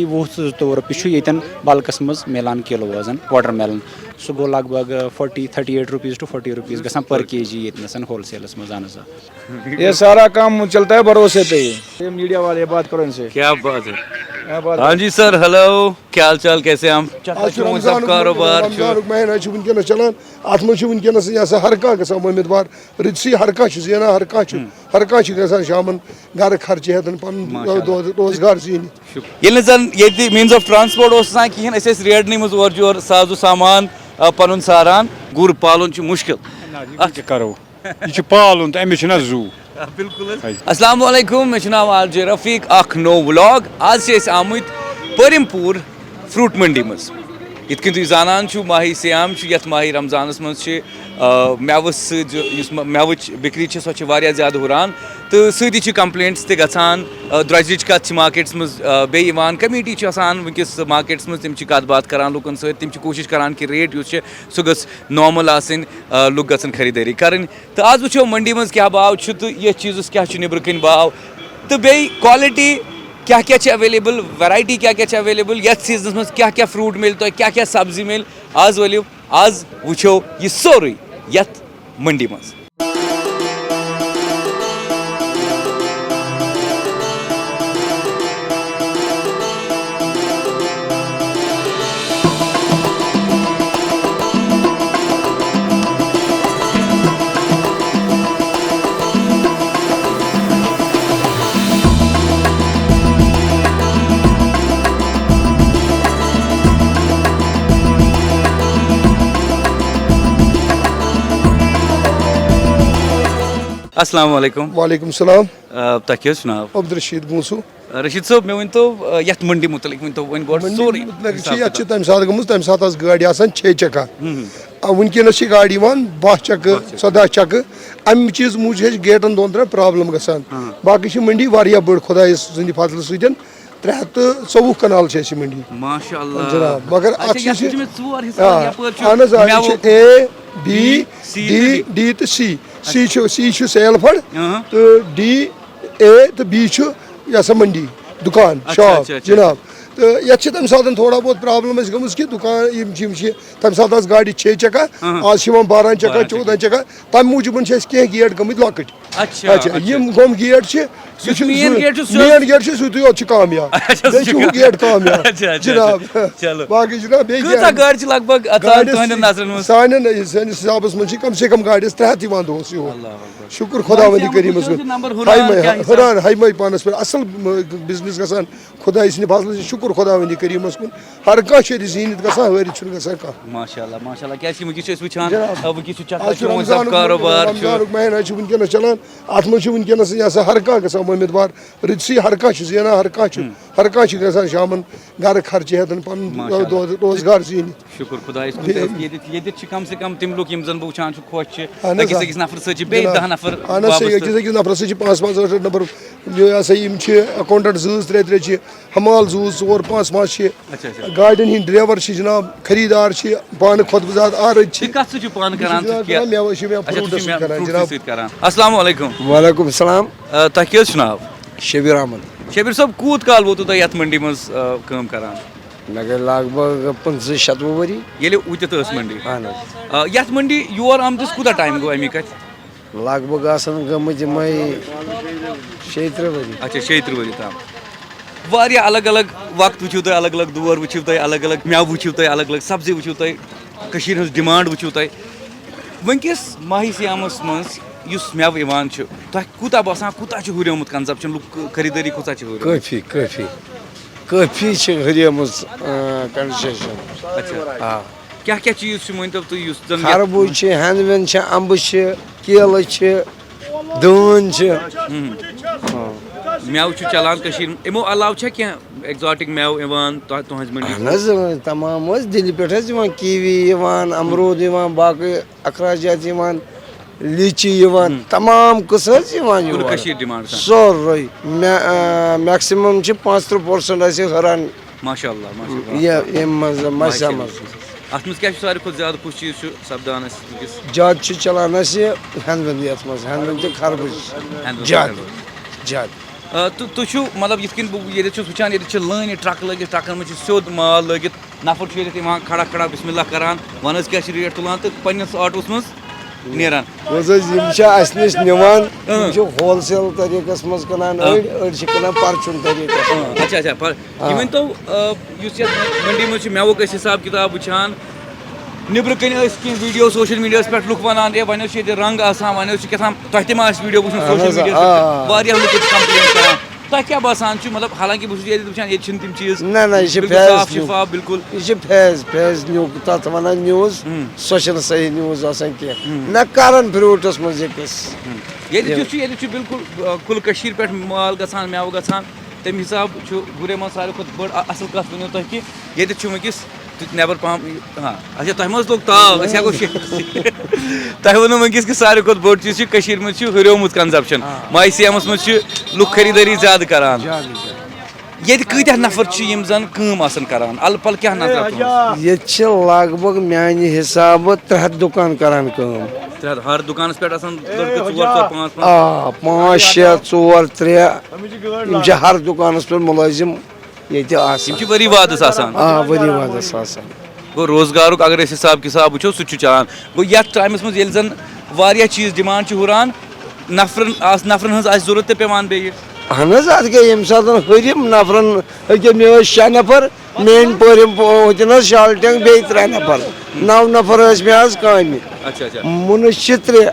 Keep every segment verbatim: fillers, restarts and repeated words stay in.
وُہ تہٕ زٕتووُہ رۄپیہِ چھُ ییٚتٮ۪ن بلکس منٛز مِلان کِلوٗ حظ، watermelon۔ سُہ گوٚو لگ بگ forty thirty eight rupees to forty rupees گژھان per K G ییٚتنَسَن wholesaleس منٛز، اہن حظ آ۔ یہ سارا کام چلتا ہے بھروسے پہ ہی۔ یہ میڈیا والے، بات کرو ان سے۔ کیا بات ہے؟ کیا بات ہے؟ ہاں جی سر، ہیلو، کیا حال چال، کیسے ہیں آپ؟ آج چل رہا ہے رمضان، سب کاروبار؟ رمضان مہینہ چھُ وٕنکیٚنَس چلان۔ اتھ منٛز چھُ وٕنکیٚنَس یہِ ہسا ہر کانٛہہ گژھان وۄمید وار، رٕتۍ سٕے ہر کانٛہہ چھُ زینان، ہر کانٛہہ چھُ، ہر کانٛہہ چھُ گژھان شامن گرٕ خرچہِ ہٮ۪تھ پنُن ماشاءاللہ۔ دۄہ روزگار زیٖنِتھ۔ ییٚلہِ نہٕ زن ییٚتہِ means of transport اوس آسان کِہیٖنۍ، أسۍ ٲسۍ ریڈنٕے منٛز اورٕ یورٕ سازو سامان، آ، پنُن ساران۔ گُر پالُن چھُ مُشکِل۔ نہ، یہِ کیٛاہ کرو؟ یہِ چھُ پالُن تہٕ أمِس چھُنہ زُو۔ آ، بِلکُل حظ۔ السلام علیکم، مےٚ چھُ ناو آر جے رفیق، اکھ نوٚو vlog۔ آز چھِ أسۍ آمٕتۍ پٔرِم پوٗر fruit منڈی منٛز۔ یِتھ کٔنۍ تُہۍ زانان چھِو، ماہِ صیام چھُ، یَتھ ماہِ رمضانَس منٛز چھِ، آ، مٮ۪وَس سۭتۍ جو-، یُس مہ-، مٮ۪وٕچ بِکری چھِ، سۄ چھِ واریاہ زیادٕ ہُران۔ تہٕ سۭتی چھِ complaints تہِ گژھان، آ، درٛۄجرٕچ کَتھ چھِ مارکیٹَس منٛز، آ، بیٚیہِ یِوان۔ کمیٹی چھِ آسان وٕنکیٚس مارکیٹَس منٛز، تِم چھِ کَتھ باتھ کَران لُکَن سۭتۍ، تِم چھِ کوٗشِش کَران کہِ rate یُس چھِ، سُہ گٔژھ normal آسٕنۍ، آ، لُکھ گژھن خریدٲری کَرٕنۍ۔ تہٕ آز وٕچھو منڈی منٛز کیٛاہ باو چھُ تہٕ یَتھ چیٖزَس کیٛاہ چھُ نیٚبرٕ کَنۍ باو۔ تہٕ بیٚیہِ quality کیٛاہ کیٛاہ چھِ available، variety کیٛاہ کیٛاہ چھِ available، یَتھ seasonَس منٛز کیٛاہ کیٛاہ fruit مِلہِ تۄہہِ، کیٛاہ کیٛاہ سبزی مِلہِ۔ آز ؤلِو، آز وٕچھو یہِ سورُے یَتھ منڈی منٛز۔ السلام علیکم۔ وعلیکم السلام۔ آ، تۄہہِ کیٛاہ حظ چھُ ناو؟ عبدالرشید بونسو۔ آ، رشید صٲب، مےٚ ؤنۍ تو، آ، یَتھ منڈی مُتعلِق ؤنۍ تو وۄنۍ گۄڈٕ منڈی سورُے مُتعلِق چھِ، حساب یَتھ چھِ کِتاب۔ تَمہِ ساتہٕ گٔمٕژ، تَمہِ ساتہٕ آسہٕ گٲڑۍ آسان چھے چَکا۔ ہُم۔ آ، وٕنکیٚنَس چھِ گاڑِ یِوان باہ چَکہٕ، باہ چَکہٕ۔ ژۄداہ چَکہٕ۔ اَمہِ چیٖز موٗجوٗب چھِ اَسہِ گیٹَن دۄن ترٛٮ۪ن problem گژھان۔ ہاں۔ باقٕے چھِ منڈی واریاہ بٔڑ خۄدایَس سٕنٛدِ فضلہٕ سۭتۍ۔ ترٛےٚ ہَتھ تہٕ ژوٚوُہ کنال چھِ اَسہِ یہِ منڈی۔ ماشاء اللہ۔ جناب، مگر اچھا، اَتھ چھِ یَتھ اَسہِ چھِ مےٚ ژور حصہٕ، آ، یَپٲرۍ چھُ اَہَن حظ، آ، یہِ مٮ۪وُک چھِ A، B، B، C D، تہٕ D۔ D تہٕ C۔ C چھُ، C چھُ سیل فڑ، اہاں۔ تہٕ D، A تہٕ B چھُ یہِ ہسا منڈی، دُکان، اچھا، shop، اچھا، اچھا۔ جناب۔ تہٕ یَتھ چھِ تَمہِ ساتہٕ تھوڑا بہت problem اَسہِ گٔمٕژ کہِ دُکان، یِم چھِ، یِم چھِ، تَمہِ ساتہٕ آسہٕ گاڑِ چھے چَکا، اہاں۔ آز چھِ یِوان بارہ چَکا، بارہ چَکا۔ چودہ چَکا۔ تَمہِ موٗجوٗبَن چھِ اَسہِ کینٛہہ گیٹ گٔمٕتۍ لۄکٕٹۍ۔ اچھا، اچھا، اچھا۔ یِم گۄم گیٹ چھِ، سُہ یُس چھُ main سُہ gate چھُ، سُہ main gate چھُ سُہ تہِ یوت چھُ کامیاب۔ اچھا، سُہ بیٚیہِ چھُ چھُ ہُہ کام۔ Gate کامیاب۔ اچھا، اچھا، جناب۔ اچھا۔ چلو۔ باقٕے جناب، بیٚیہِ کۭژاہ گیٹ۔ گاڑِ چھِ لگ بگ اَژان گاڑِ تُہٕنٛدٮ۪ن نظرَن منٛز؟ سانٮ۪ن، سٲنِس حسابَس منٛز چھِ کم سے کم گاڑِ اَسہِ ترٛےٚ ہَتھ یِوان دۄہَس یور۔ اللہ اکبر۔ شُکر خۄداوندی وۄنۍ کیٛاہ کٔریٖمَس وٕچھو کُن۔ تُہۍ number ہُران ہاے ماے، کیٛاہ حساب؟ ہُران، ہاے ماے پانَس پٮ۪ٹھ۔ اَصٕل، م-، business گژھان۔ خۄداے سٕنٛدِ فضلہٕ سۭتۍ شُکُر خۄداوندِ کریٖمَس کُن۔ ہر کانٛہہ چھُ ییٚتہِ زیٖنِتھ گژھان، ہٲرِتھ چھُنہٕ گژھان کانٛہہ۔ ماشاء اللہ، ماشاء اللہ۔ کیٛازِ کہِ وٕنکیٚس چھِ أسۍ وٕچھان، جناب، آ، وٕنکیٚس چھُ چکر آز چھُ چومُت، رمضانُک، سب کاروبار چھُ۔ رمضانُک مہینہ چھُ وٕنکیٚنَس چلان۔ اَتھ منٛز چھُ وٕنکیٚنَس یہِ ہسا ہر کانٛہہ گژھان وۄمید وار۔ رٕتۍ سٕے ہر کانٛہہ چھُ زینان، ہر کانٛہہ چھُ، ہر کانٛہہ چھُ گژھان شامَن گرٕ خرچہِ ہٮ۪تھ پَنُن ماشاء اللہ۔ دۄہ روزگار زیٖنِتھ۔ شُکُر خۄدایَس کُن، بیٚیہِ کیٛازِ کہِ ییٚتہِ، ییٚتہِ چھِ کم سے کم تِم لُکھ یِم زَن بہٕ وٕچھان چھُ خۄش چھِ۔ اہن حظ، أکِس آ۔ أکِس نفرٕ سۭتۍ چھِ بیٚیہِ جناب۔ دَہ نفر اہن حظ، صحیح، وابستہٕ۔ أکِس أکِس نفرَس سۭتۍ چھِ پانٛژھ پانٛژھ ٲٹھ ٲٹھ نفر۔ یہِ ہسا یِم چھِ accountant زٕ زٕ ترٛےٚ ترٛےٚ چھِ، حمال زٕ ژور پانٛژھ پانٛژھ چھِ، اچھا، اچھا۔ گاڑٮ۪ن ہِنٛدۍ driver چھِ جناب، خریٖدار چھِ، پانہٕ خۄطبہٕ زیادٕ آرٲدۍ چھِ۔ تُہۍ کَتھ سۭتۍ چھِو پانہٕ بہٕ چھُس کران تہٕ جناب کیٛاہ؟ کران، مٮ۪وٕ چھِ مےٚ اچھا، تُہۍ چھِو fruitس سۭتۍ مےٚ کران، fruitسٕے جناب۔ سۭتۍ کران۔ السلام علیکم۔ وعلیکم السلام۔ آ، تۄہہِ کیٛاہ حظ چھُ ناو؟ شبیر احمد۔ شبیر صٲب، کوٗت کال ووتوٕ تۄہہِ یَتھ منڈی منٛز، آ، کٲم کران؟ مےٚ گٔے لگ بگ پٕنٛژٕہ شَتوُہ ؤری۔ ییٚلہِ وٕتِتھ ٲس منڈی؟ اہن حظ۔ آ، یَتھ منڈی یور آمتِس کوٗتاہ time گوٚو اَمی کَتھِ؟ لگ بگ آسن گٔمٕتۍ یِمے شیٚیہِ ترٕٛہ ؤری۔ اچھا، شیٚیہِ ترٕٛہ ؤری تام۔ واریاہ الگ الگ وقت وٕچھِو تُہۍ، الگ الگ دور وٕچھِو تُہۍ، الگ الگ مٮ۪وٕ وٕچھِو تُہۍ، الگ الگ سبزی وٕچھِو تُہۍ، کٔشیٖرِ ہٕنٛز demand وٕچھِو تُہۍ۔ وٕنکیٚس ماہِ صیامَس منٛز یُس مٮ۪وٕ یِوان چھُ، تۄہہِ کوٗتاہ باسان، کوٗتاہ چھُ ہُریومُت consumption، لُکھ خریٖدٲری کۭژاہ چھِ ہُریمٕژ؟ کٲفی، کٲفی، کٲفی چھِ ہُریمٕژ، اۭں، consumption۔ اچھا۔ آ۔ کیٛاہ کیٛاہ چیٖز چھِ، مٲنۍ تو تُہۍ، یُس زَن یَتھ خربوز چھِ، ہٮ۪نٛد وٮ۪نٛد چھِ، اَمبہٕ چھِ، کیلہٕ چھِ، دٲن چھِ۔ ہُم۔ ہاں۔ مٮ۪وٕ چھُ چلان کٔشیٖرِ منٛز۔ یِمو علاوٕ چھا کینٛہہ exotic مٮ۪وٕ یِوان تۄ-، تُہٕنٛزِ منڈی اہن منٛز؟ حظ، اۭں، تمام حظ، دِلہِ پٮ۪ٹھ حظ یِوان، کیٖوی یِوان، اَمروٗد یِوان، باقٕے اخراجات یِوان، لیٖچی یِوان، ہُم۔ تمام قٕسم حظ یِوان کُلہٕ یور۔ کٔشیٖرِ demand سان؟ سورُے۔ مےٚ، آ، maximum چھِ پانٛژترٕٛہ percent اَسہِ ہُران۔ ماشاء اللہ، ماشاء اللہ۔ یہِ، ییٚمہِ منٛز، ماشاء ماشاء اللہ۔ اللہ۔ اَتھ منٛز کیٛاہ چھُ ساروی کھۄتہٕ زیادٕ کُس چیٖز چھُ سپدان اَسہِ وٕنکیٚس؟ زیادٕ چھُ چلان اَسہِ ہٮ۪نٛد وٮ۪نٛد یَتھ منٛز، ہٮ۪نٛد وٮ۪نٛد تہٕ خربٕز۔ ہٮ۪نٛد وٮ۪نٛد تہٕ زیادٕ، خربٕز۔ زیادٕ۔ آ، تہٕ تُہۍ چھِو، مطلب، یِتھ کٔنۍ بہٕ ییٚتٮ۪تھ چھُس وٕچھان، ییٚتٮ۪تھ چھِ لٲنہِ ٹرٛکہٕ لٲگِتھ، ٹرٛکَن منٛز چھِ سیوٚد مال لٲگِتھ، نفر چھُ ییٚتٮ۪تھ یِوان، کھڑا کھڑا بسم اللہ کران، وَنان چھِ کیٛاہ چھِ ریٹ تُلان تہٕ پنٛنِس آٹوٗوَس منٛز نیران۔ بوز حظ، یِم چھِ اَسہِ نِش نِوان، اۭں۔ یِم چھِ ہول سیل طریٖقَس منٛز کٕنان، اۭں۔ أڑۍ، أڑۍ چھِ کٕنان پَرچُن طریٖقَس منٛز۔ اۭں، اچھا، اچھا، پر-، آ۔ یہِ ؤنۍ تو، آ، یُس یَتھ منڈی منٛز چھِ مٮ۪وُک أسۍ حساب کِتاب وٕچھان، نیٚبرٕ کَنہِ ٲسۍ کینٛہہ ویٖڈیو سوشل میٖڈیاہَس پٮ۪ٹھ لُکھ وَنان، "ہے، وۄنۍ حظ چھِ ییٚتہِ رنٛگ آسان، وۄنۍ حظ چھِ کیٛاہ تام"، تۄہہِ تہِ ما آسہِ ویٖڈیو وٕچھمُت اہن سوشل حظ، میٖڈیاہَس آ۔ پٮ۪ٹھ؟ واریاہ لُکھ چھِ کمپلین کران۔ تۄہہِ کیٛاہ باسان چھُ، مطلب، حالانکہ بہٕ چھُس ییٚتہِ وٕچھان، ییٚتہِ چھِنہٕ تِم چیٖز نہ، نہ، یہِ چھِ بالکل فیض صاف نیوٗ۔ شِفاف، بالکل۔ یہِ چھِ فیض، فیض نیوٗ، تَتھ وَنان نیوٗز، ہُم۔ سۄ چھَنہٕ صحیح نیوٗز آسان کینٛہہ۔ ہُم۔ نہ، کَرَن فروٗٹَس منٛز یہِ قٕصہٕ۔ ہُم۔ ییٚتہِ یہِ یُس چھُ، ییٚتہِ چھُ بالکل، آ، کُلہٕ کٔشیٖرِ پٮ۪ٹھ مال گژھان، مٮ۪وٕ گژھان، تَمہِ حساب چھُ گُرے منٛز ساروی کھۄتہٕ بٔڑ، آ، اَصٕل کَتھ ؤنِو تۄہہِ کہِ ییٚتہِ چھُ وٕنکیٚس تیُتھ نٮ۪بر پہم، ہاں، اچھا، تۄہہِ ما حظ لوٚگ تاو؟ أسۍ ہٮ۪کو شیٖرتھٕے۔ تۄہہِ ووٚنوُ وٕنکیٚس کہِ ساروی کھۄتہٕ بوٚڑ چیٖز چھُ کٔشیٖرِ منٛز چھُ ہُریومُت consumption۔ آ۔ ماہِ صیامَس منٛز چھِ لُکھ خریٖدٲری زیادٕ کران۔ زیادٕ، زیادٕ۔ ییٚتہِ کۭتیٛاہ نفر چھِ یِم زَن کٲم آسان کران؟ اَلہٕ پَلہٕ کیٛاہ نظرا تُہٕنٛز؟ ییٚتہِ چھِ لگ بگ میٛانہِ حسابہٕ ترٛےٚ ہَتھ دُکان کران کٲم۔ ترٛےٚ ہَتھ، ہر دُکانَس پٮ۪ٹھ آسان لٔڑکہٕ ژور، ژور، پانٛژھ، پانٛژھ۔ آ، پانٛژھ، شےٚ، ژور، ترٛےٚ۔ یِم چھِ ہر دُکانَس پٮ۪ٹھ مُلٲزِم۔ ییٚتہِ آسان۔ یِم چھِ ؤری وادَس آسان؟ آ، ؤری وادَس آسان۔ گوٚو، روزگارُک اگر أسۍ حساب کِتاب وٕچھو، سُہ تہِ چھُ چلان۔ گوٚو، یَتھ ٹایمَس منٛز ییٚلہِ زَن واریاہ چیٖز demand چھِ ہُران، نفرَن آس-، نفرَن ہٕنٛز آسہِ ضروٗرت تہِ پٮ۪وان بیٚیہِ۔ اہن حظ، اَتھ گٔے ییٚمہِ ساتہٕ ہُرِم نفرَن، أکیٛاہ مےٚ ٲسۍ شےٚ نفر، میٛٲنۍ پٲرِم پو-، ہُتہِ نہٕ حظ شالٹینگ بیٚیہِ ترٛےٚ نفر، نَو نفر ٲسۍ مےٚ آز کامہِ۔ اچھا، اچھا۔ مُنٕش چھِ ترٛےٚ۔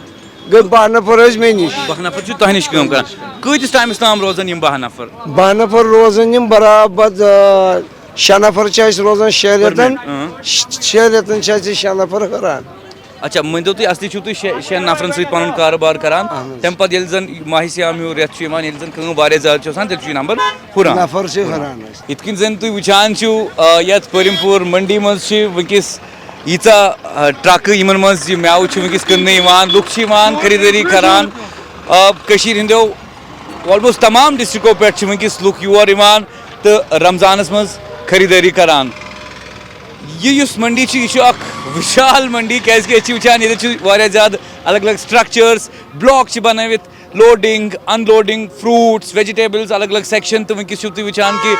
گٔے باہ نفر ٲسۍ مےٚ نِش۔ باہ نفر چھِ تۄہہِ نِش کٲم کران۔ کۭتِس ٹایمَس تام روزان یِم باہ نفر؟ باہ نفر روزان یِم برابر، آ، شےٚ نفر چھِ اَسہِ روزان شےٚ رٮ۪تن۔ Permanent، اۭں۔ شےٚ رٮ۪تن چھِ اَسہِ شےٚ نفر ہُران۔ اچھا، مٲنۍ تو تُہۍ، اصلی چھِو تُہۍ شےٚ، شٮ۪ن نفرن سۭتۍ پَنُن کارٕبار کران۔ اہن حظ۔ تَمہِ پَتہٕ ییٚلہِ زَن ماہِ صیام ہیوٗ رٮ۪تھ چھُ یِوان، ییٚلہِ زَن کٲم واریاہ زیادٕ چھِ آسان، تیٚلہِ چھُ یہِ نمبر ہُران۔ نفر چھِ ہُران اَسہِ۔ یِتھ کٔنۍ زَن تُہۍ وٕچھان چھِو، آ، یَتھ پٔرِم پوٗر مٔنڈی منٛز چھِ وٕنکیٚس ییٖژاہ، آ، ٹرٛکہٕ یِمَن منٛز یہِ مٮ۪وٕ چھُ وٕنکیٚس کٕننہٕ یِوان، لُکھ چھِ یِوان خریٖدٲری کران۔ آ، کٔشیٖرِ ہٕنٛدیو almost تمام ڈسٹرکو پٮ۪ٹھ چھِ وٕنکیٚس لُکھ یور یِوان تہٕ رمضانَس منٛز خریٖدٲری کران۔ یہِ یُس مٔنڈی چھِ، یہِ چھِ اَکھ وِشال مٔنڈی، کیٛازِکہِ أسۍ چھِ وٕچھان ییٚتٮ۪تھ چھِ واریاہ زیادٕ الگ الگ structures، block چھِ بنٲوِتھ، loading، unloading، fruits، vegetables، الگ الگ section۔ تہٕ وٕنکیٚس چھِو تُہۍ وٕچھان کہِ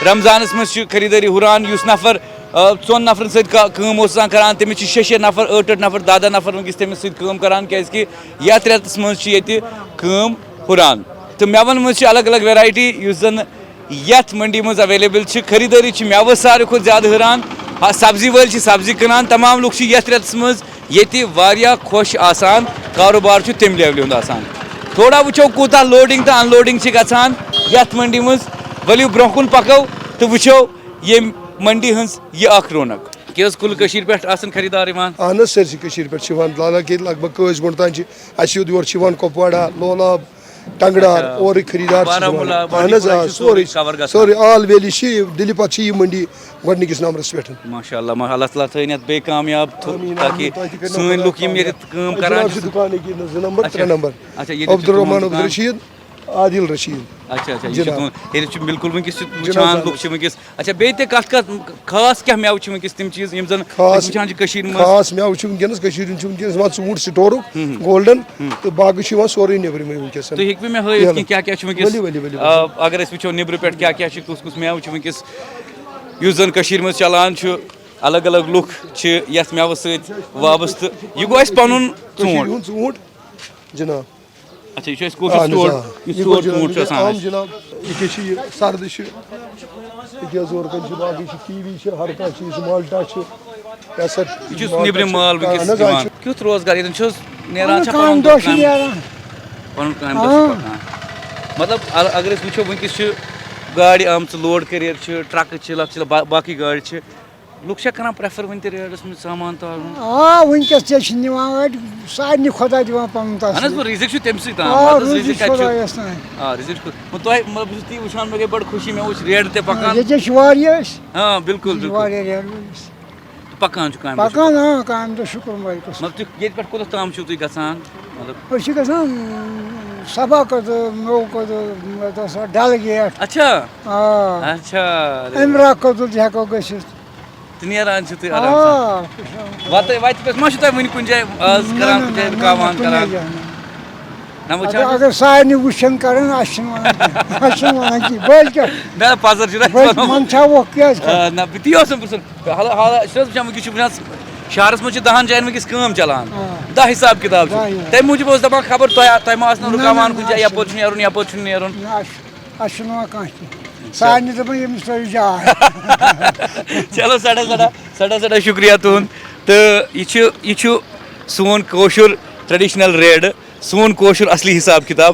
رمضانَس منٛز چھِ خریٖدٲری ہُران۔ یُس نفر، آ، ژۄن نفرَن سۭتۍ کا-، کٲم اوس آسان کران، تٔمِس چھِ شےٚ شےٚ نفر، ٲٹھ ٲٹھ نفر، دَہ دَہ نفر وٕنکیٚس تٔمِس سۭتۍ کٲم کران، کیٛازِکہِ یَتھ رٮ۪تَس منٛز چھِ ییٚتہِ کٲم ہُران۔ تہٕ مٮ۪وَن منٛز چھِ الگ الگ variety، یُس زَن یَتھ مٔنڈی منٛز available چھِ۔ خریٖدٲری چھِ مٮ۪وَس ساروی کھۄتہٕ زیادٕ ہُران۔ آ، سبزی وٲلۍ چھِ سبزی کٕنان۔ تمام لُکھ چھِ یَتھ رٮ۪تَس منٛز ییٚتہِ واریاہ خۄش آسان، کاروبار چھُ تَمہِ levelہِ ہُنٛد آسان۔ تھوڑا وٕچھو کوٗتاہ loading تہٕ unloading چھِ گژھان یَتھ مٔنڈی منٛز۔ ؤلِو برٛونٛہہ کُن پَکو تہٕ وٕچھو ییٚمہِ مٔنڈی ہٕنٛز یہِ اَکھ رونق۔ کیٛاہ حظ، کُلہٕ کٔشیٖرِ پٮ۪ٹھ آسان خریٖدار یِوان؟ اہن حظ، سٲرسٕے کٔشیٖرِ پٮ۪ٹھ چھِ یِوان، لالہ کے لگ بگ قٲضۍ گُنڈ تام چھِ اَسہِ یوٚت یور چھِ یِوان، کۄپواڑہ، لولاب، ٹنٛگڑار، اچھا۔ اورٕکۍ خریٖدار چھِ بارہمولہ، یِوان۔ بانڈی اہن حظ، پورہ آ، چھِ سورُے، سورُے کور گژھان۔ سورُے آل ویلی چھِ یہِ، دِلہِ پَتہٕ چھِ یہِ مٔنڈی گۄڈٕنِکِس نمبرَس پٮ۪ٹھ۔ ماشاء اللہ، ما-، اللہ تعالیٰ تھٲیِن یَتھ بیٚیہِ کامیاب تھو-، آمین، تاکہِ آمین۔ تۄہہِ تہِ کٔرِنو سٲنۍ برکت لُکھ یِم کامیاب۔ ییٚتٮ۪تھ کٲم کران جِناب چھِ۔ چھُ دُکان ییٚکیٛاہ نہ، زٕ نمبر، اچھا۔ ترٛےٚ نمبر۔ اچھا، ییٚتہِ چھُ عبدالرحمان تُہُنٛد عبدالرشیٖد، عادل رشیٖد۔ اچھا، اچھا، یہِ چھُ جِناب۔ تُہُنٛد، ییٚتہِ چھُ بالکل وٕنکیٚس تہِ جِناب، وٕچھان، جِناب۔ لُکھ چھِ وٕنکیٚس۔ اچھا، بیٚیہِ تہِ کَتھ کَتھ خاص کیٛاہ مٮ۪وٕ چھِ وٕنکیٚس تِم چیٖز یِم زَن خاص، أسۍ وٕچھان چھِ کٔشیٖرِ منٛز؟ خاص مٮ۪وٕ چھِ وٕنکیٚنَس کٔشیٖرِ ہُنٛد چھُ وٕنکیٚنَس یِوان ژوٗنٛٹھ سٹورُک، ہُم، ہُم۔ Golden، ہُم۔ تہٕ باقٕے چھُ یِوان سورُے نیٚبرِمٕے وٕنکیٚس۔ تُہۍ ہیٚکوٕ مےٚ ہٲیِتھ یَلہٕ۔ کینٛہہ کیٛاہ کیٛاہ چھُ وٕنکیٚس؟ ؤلِو، ؤلِو، ؤلِو، آ، ؤلِو۔ اگر أسۍ وٕچھو نیٚبرٕ پٮ۪ٹھ کیٛاہ کیٛاہ چھِ، کُس کُس مٮ۪وٕ چھُ وٕنکیٚس، یُس زَن کٔشیٖرِ منٛز چَلان چھُ، الگ الگ لُکھ چھِ یَتھ مٮ۪وَس سۭتۍ وابستہٕ۔ یہِ گوٚو اَسہِ پَنُن کٔشیٖرِ ژوٗنٛٹھ۔ ہُنٛد ژوٗنٛٹھ، جِناب۔ اچھا، یہِ چھُ اَسہِ کٲشُر اہن حظ، store، آ۔ یُس یہِ store گوٚو ژوٗنٛٹھ چھُ جِناب، آسان آم اَسہِ۔ جِناب، یہِ کیٛاہ چھِ یہِ؟ سردٕ چھِ، یہِ کیٛاہ زورٕ کَنہِ چھِ، باقٕے چھِ، کیٖوی چھِ، ہر کانٛہہ چیٖز چھُ، مالٹا چھُ، کیسر یہِ چھُ نیٚبرِم مال وٕنکیٚس اہن حظ، آ، یِوان۔ چھُ۔ کیُتھ روزگار ییٚتٮ۪ن چھُ حظ نیران اہن حظ، چھا پَنُن کامہِ دۄہ چھُ کامہِ؟ نیران۔ پَنُن کامہِ دۄہ چھُ آ۔ پَکان۔ مطلب، ال-، اگر أسۍ وٕچھو، وٕنکیٚس چھِ گاڑِ آمژٕ، load carrier چھِ، ٹرٛکہٕ چھِ، لۄکچہِ با-، باقٕے گاڑِ چھِ۔ لُکھ چھا کران prefer وٕنہِ تہِ ریڈَس منٛز سامان تارُن؟ آ، وٕنکیٚس تہِ چھِ نِوان أڑۍ، سارنٕے خۄدا دِوان پَنُن اہن حظ، تَسلہٕ۔ وۄنۍ رِزِق چھُ تٔمۍ سٕے تام، آ، مطلب، رِزِق رِزِق کَتہِ چھُ؟ خۄدایَس تام۔ آ، رِزِق چھُ خۄد-، وۄنۍ تۄہہِ، مطلب، بہٕ چھُس تی وٕچھان، مےٚ گٔے بڑٕ خوشی، مےٚ وٕچھ ریڈ تہِ پَکان۔ ییٚتہِ چھِ واریاہ أسۍ۔ آ، بِلکُل، ییٚتہِ چھِ بِلکُل۔ واریاہ ریڈ وٲلۍ أسۍ۔ تہٕ پَکان چھُ کامہِ دۄہ۔ پَکان، آ، کامہِ دۄہ، شُکُر مٲلِکَس۔ مطلب، تُہۍ ییٚتہِ پٮ۪ٹھ کوٚتَتھ تام چھِو تُہۍ گژھان؟ مطلب أسۍ چھِ گژھان صفا کٔدٕل، نوٚو کٔدٕل، مےٚ دوٚپ سا ڈل گیٹ۔ اچھا۔ آ۔ اچھا۔ عمرہ کٔدٕل تہِ ہٮ۪کو گٔژھِتھ۔ تہٕ نیران چھِو تُہۍ آرام سان۔ آ۔ وَتہٕ، وَتہِ پٮ۪ٹھ ما چھُو تۄہہِ وٕنہِ کُنہِ جایہِ آز نہ، کران، نہ، کُنہِ جایہِ نہ، نہ، رُکاوان کُنہِ کران؟ جایہِ نہٕ۔ نہ وٕچھان اگر اگر سارنٕے وٕچھن کران، اَسہِ چھِنہٕ وَنان کینٛہہ، اَسہِ چھِنہٕ وَنان کینٛہہ، بٔلۍ کیٛاہ؟ نہ پَزر چھُنہ اَسہِ بٔلۍ وَنُن۔ منٛدچھاووکھ کیٛازِ؟ آ، نہ بہٕ تی اوسُم پرٛژھُن۔ حال حال چھُنہٕ حظ وٕچھان وٕنکیٚس چھُ وٕچھان شہرَس منٛز چھِ دَہَن جایَن وٕنکیٚس کٲم چَلان۔ آ۔ دَہ حِساب کِتاب چھُ۔ دَہ، آ۔ تَمہِ موٗجوٗب اوس دَپان خبر تۄہہِ تۄہہِ ما آسنو نہ، نہ، رُکاوان نہ، کُنہِ جایہِ، اَسہِ یَپٲرۍ چھُنہٕ نیرُن، یَپٲرۍ چھُنہٕ نیرُن۔ نہ، اَسہِ اَسہِ چھُنہٕ وَنان کانٛہہ تہِ۔ سارنٕے دَپان ییٚمِس ترٛٲیِو جاے۔ چلو سٮ۪ٹھاہ سٮ۪ٹھاہ سٮ۪ٹھاہ سٮ۪ٹھاہ شُکریہ تُہُنٛد۔ تہٕ یہِ چھُ یہِ چھُ سون کٲشُر ٹریڈیشنل ریڈٕ، سون کٲشُر اصلی حساب کِتاب۔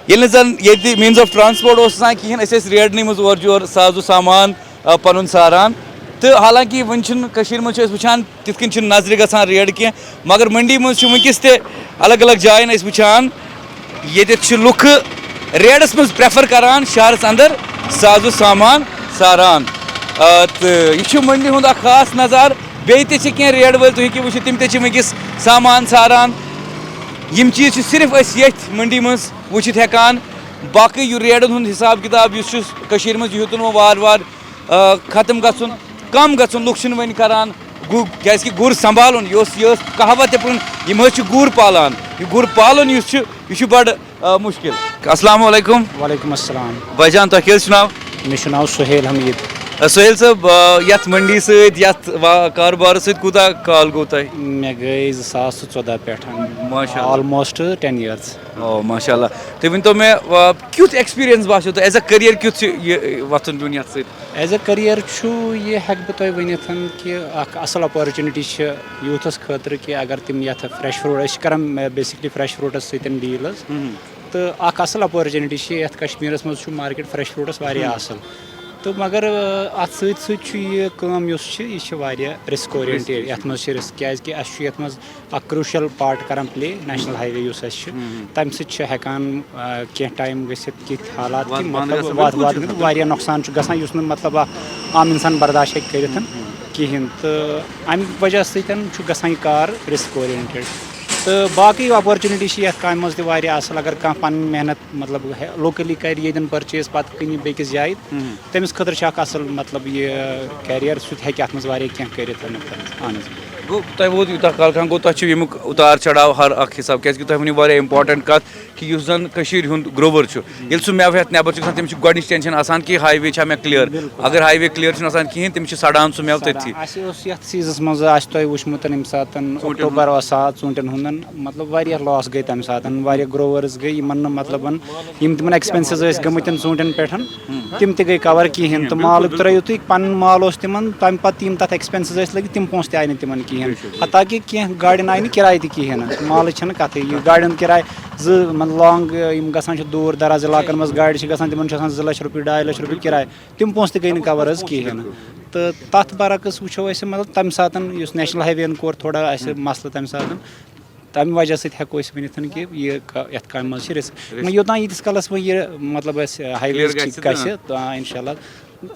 ییٚلہِ نہٕ زَن ییٚتہِ مینز آف ٹرانسپورٹ اوس آسان کِہیٖنۍ، أسۍ ٲسۍ ریڈنٕے منٛز اورٕ یور سازو سامان آ، پَنُن ساران۔ تہٕ حالانکہِ وٕنہِ چھُنہٕ کٔشیٖرِ منٛز چھِ أسۍ وٕچھان تِتھ کٔنۍ چھِنہٕ نظرِ گژھان ریڈ کینٛہہ، مگر مٔنڈی منٛز چھِ وٕنکیٚس تہِ الگ الگ جایَن أسۍ وٕچھان ییٚتٮ۪تھ چھِ لُکھ ریڈَس منٛز پریفر کران شہرَس اندر سازو سامان ساران۔ آ، تہٕ یہِ چھُ مٔنڈی ہُنٛد اکھ خاص نظارٕ۔ بیٚیہِ تہِ چھِ کینٛہہ ریڈ وٲلۍ، تُہۍ ہیٚکِو وٕچھِتھ، تِم تہِ چھِ وٕنکیٚس سامان ساران۔ یِم چیٖز چھِ صرف أسۍ ییٚتھۍ مٔنڈی منٛز وٕچھِتھ ہٮ۪کان۔ باقٕے یہِ ریڈَن ہُنٛد حِساب کِتاب یُس چھُ کٔشیٖرِ منٛز، یہِ ہیوٚتُن وۄنۍ وارٕ وارٕ آ، ختم گژھُن، کم گژھُن۔ لُکھ چھِنہٕ وۄنۍ کران گُ کیازِ کہِ گُر سنبھالُن، یہِ اوس یہِ ٲس کہاوت تہِ پرٛٲنۍ، یِم حظ چھِ گُر پالان۔ یہِ گُر پالُن یُس چھُ، یہِ چھُ بڑٕ آ، مُشکل۔ السلام علیکم۔ وعلیکم السلام۔ بھائی جان، تۄہہِ کیٛاہ حظ چھُ ناو؟ مےٚ چھُ ناو سہیل حمید۔ آ، سہیل صٲب، آ، یتھ منڈی سۭتۍ، یتھ وا- کارٕبارس سۭتۍ کوٗتاہ کال گوٚو تۄہہِ؟ مےٚ گٔے زٕ ساس تہٕ ژۄدہ پٮ۪ٹھ۔ ماشاء اللہ۔ Almost ten years۔ او ماشاء اللہ۔ تُہۍ ؤنۍ تو مےٚ آ، کیُتھ ایکسپیرینس باسیو تۄہہِ ایز اے کریئر کیُتھ چھُ یہِ وۄتھُن بِہُن یتھ سۭتۍ؟ As a career چھُ یہِ ہٮ۪کہٕ بہٕ تۄہہِ ؤنِتھ کہِ اکھ اَصٕل opportunity چھِ یوٗتھَس خٲطرٕ کہِ اگر تِم یَتھ fresh fruit، أسۍ چھِ کَران basically fresh fruitس سۭتۍ deal حظ۔ تہٕ اَکھ اَصٕل opportunity چھِ یَتھ کشمیٖرَس منٛز چھُ market fresh fruitس واریاہ اَصٕل۔ تہٕ مگر اَتھ سۭتۍ سۭتۍ چھُ یہِ کٲم یۄس چھِ، یہِ چھِ واریاہ risk oriented۔ یَتھ منٛز چھِ risk، کیٛازِکہِ اَسہِ چھُ یَتھ منٛز اَکھ crucial part کَران play national highway یُس اَسہِ چھُ۔ تَمہِ سۭتۍ چھِ ہٮ۪کان آ، کینٛہہ ٹایم گٔژھِتھ کِتھۍ حالات کہِ مطلب وَتھ واتھ گٔژھِتھ واریاہ نۄقصان چھُ گژھان، یُس نہٕ مطلب اَکھ عام اِنسان برداشت ہیٚکہِ کٔرِتھ کِہیٖنۍ۔ تہٕ اَمہِ وجہ سۭتۍ چھُ گژھان یہِ کار risk oriented۔ تہٕ باقٕے opportunity چھِ یَتھ کامہِ منٛز تہِ واریاہ اَصٕل، اگر کانٛہہ پَنٕنۍ محنت مطلب locally کَرِ، ییٚتٮ۪ن purchase، پَتہٕ کٕنہِ بیٚکِس جایہِ، تٔمِس خٲطرٕ چھُ اَکھ اَصٕل مطلب یہِ career، سُہ تہِ ہیٚکہِ اَتھ منٛز واریاہ کینٛہہ کٔرِتھ۔ اَہَن حظ۔ گوٚو تۄہہِ ووت یوٗتاہ کال کھنٛڈ، گوٚو تۄہہِ چھُ ییٚمیُک اُتار چڑاو ہر اَکھ حِساب، کیٛازِکہِ تۄہہِ ؤنِو واریاہ important کَتھ۔ کہِ یُس زَن کٔشیٖرِ ہُنٛد grower چھُ، ییٚلہِ سُہ مٮ۪وٕ ہٮ۪تھ نٮ۪بَر چھُ گژھان، تٔمِس چھُ گۄڈٕنِچ tension آسان کہِ highway چھا مےٚ clear۔ اگر highway clear چھُنہٕ آسان کِہیٖنۍ، تٔمِس چھُ سَڑان سُہ مٮ۪وٕ تٔتھی۔ اَسہِ اوس یَتھ seasonس منٛز، آسہِ تۄہہِ وٕچھمُت، ییٚمہِ ساتہٕ October اوس آ ژوٗنٛٹھٮ۪ن ہُنٛد، مطلب واریاہ loss گٔے تَمہِ ساتہٕ، واریاہ growers گٔے، یِمَن نہٕ مطلب یِم تِمَن expenses ٲسۍ گٔمٕتۍ تِم ژوٗنٛٹھٮ۪ن پٮ۪ٹھ، تِم تہِ گٔے cover کِہیٖنۍ۔ تہٕ مالُک ترٛٲیِو تُہۍ، پَنُن مال اوس تِمَن، تَمہِ پَتہٕ یِم تَتھ expenses ٲسۍ لٔگِتھ، تِم پونٛسہٕ تہِ آیہِ نہٕ تِمَن کِہیٖنۍ۔ حتیٰ کہِ کینٛہہ گاڑٮ۪ن آیہِ نہٕ کِراے تہِ کِہیٖنۍ نہٕ، مالٕچ چھَنہٕ کَتھٕے۔ یہِ گاڑٮ۪ن کِراے زٕ، مطلب، long، یِم گژھان چھِ دوٗر دراز علاقن منٛز، گاڑِ چھِ گژھان، تِمن چھُ آسان زٕ لچھ رۄپیہِ، ڈاے لچھ رۄپیہِ کِراے، تِم پونٛسہٕ تہِ گٔے نہٕ cover حظ کِہیٖنۍ نہٕ۔ تہٕ تَتھ برعکس وٕچھو أسۍ، مطلب، تَمہِ ساتہٕ یُس national highway یَن کوٚر تھوڑا اَسہِ مسلہٕ تَمہِ ساتہٕ، تَمہِ وجہ سۭتۍ ہٮ۪کو أسۍ ؤنِتھ کہِ یہِ کا- یَتھ کامہِ منٛز چھِ risk۔ وۄنۍ یوٚتام ییٖتِس کالَس وۄنۍ یہِ، مطلب، اَسہِ highway گژھِ، گژھِ، آ، اِنشاء اللہ،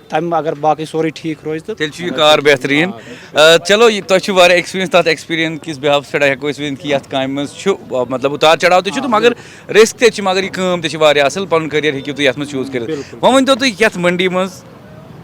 تَمہِ اگر باقٕے سورُے ٹھیٖک روزِ تہٕ تیٚلہِ چھُ یہِ کار بہتریٖن۔ آ، چلو، یہِ، تۄہہِ چھُ واریاہ experience، تَتھ experience کِس behalf پٮ۪ٹھ ہٮ۪کو أسۍ ؤنِتھ کہِ یَتھ کامہِ منٛز چھُ، آ، مطلب، اُتار چڑاو تہِ چھُ تہٕ مگر risk تہِ چھِ، مگر یہِ کٲم تہِ چھِ واریاہ اَصٕل، پَنُن career ہیٚکِو تُہۍ یَتھ منٛز choose کٔرِتھ۔ وۄنۍ ؤنۍ تو تُہۍ یَتھ مٔنڈی منٛز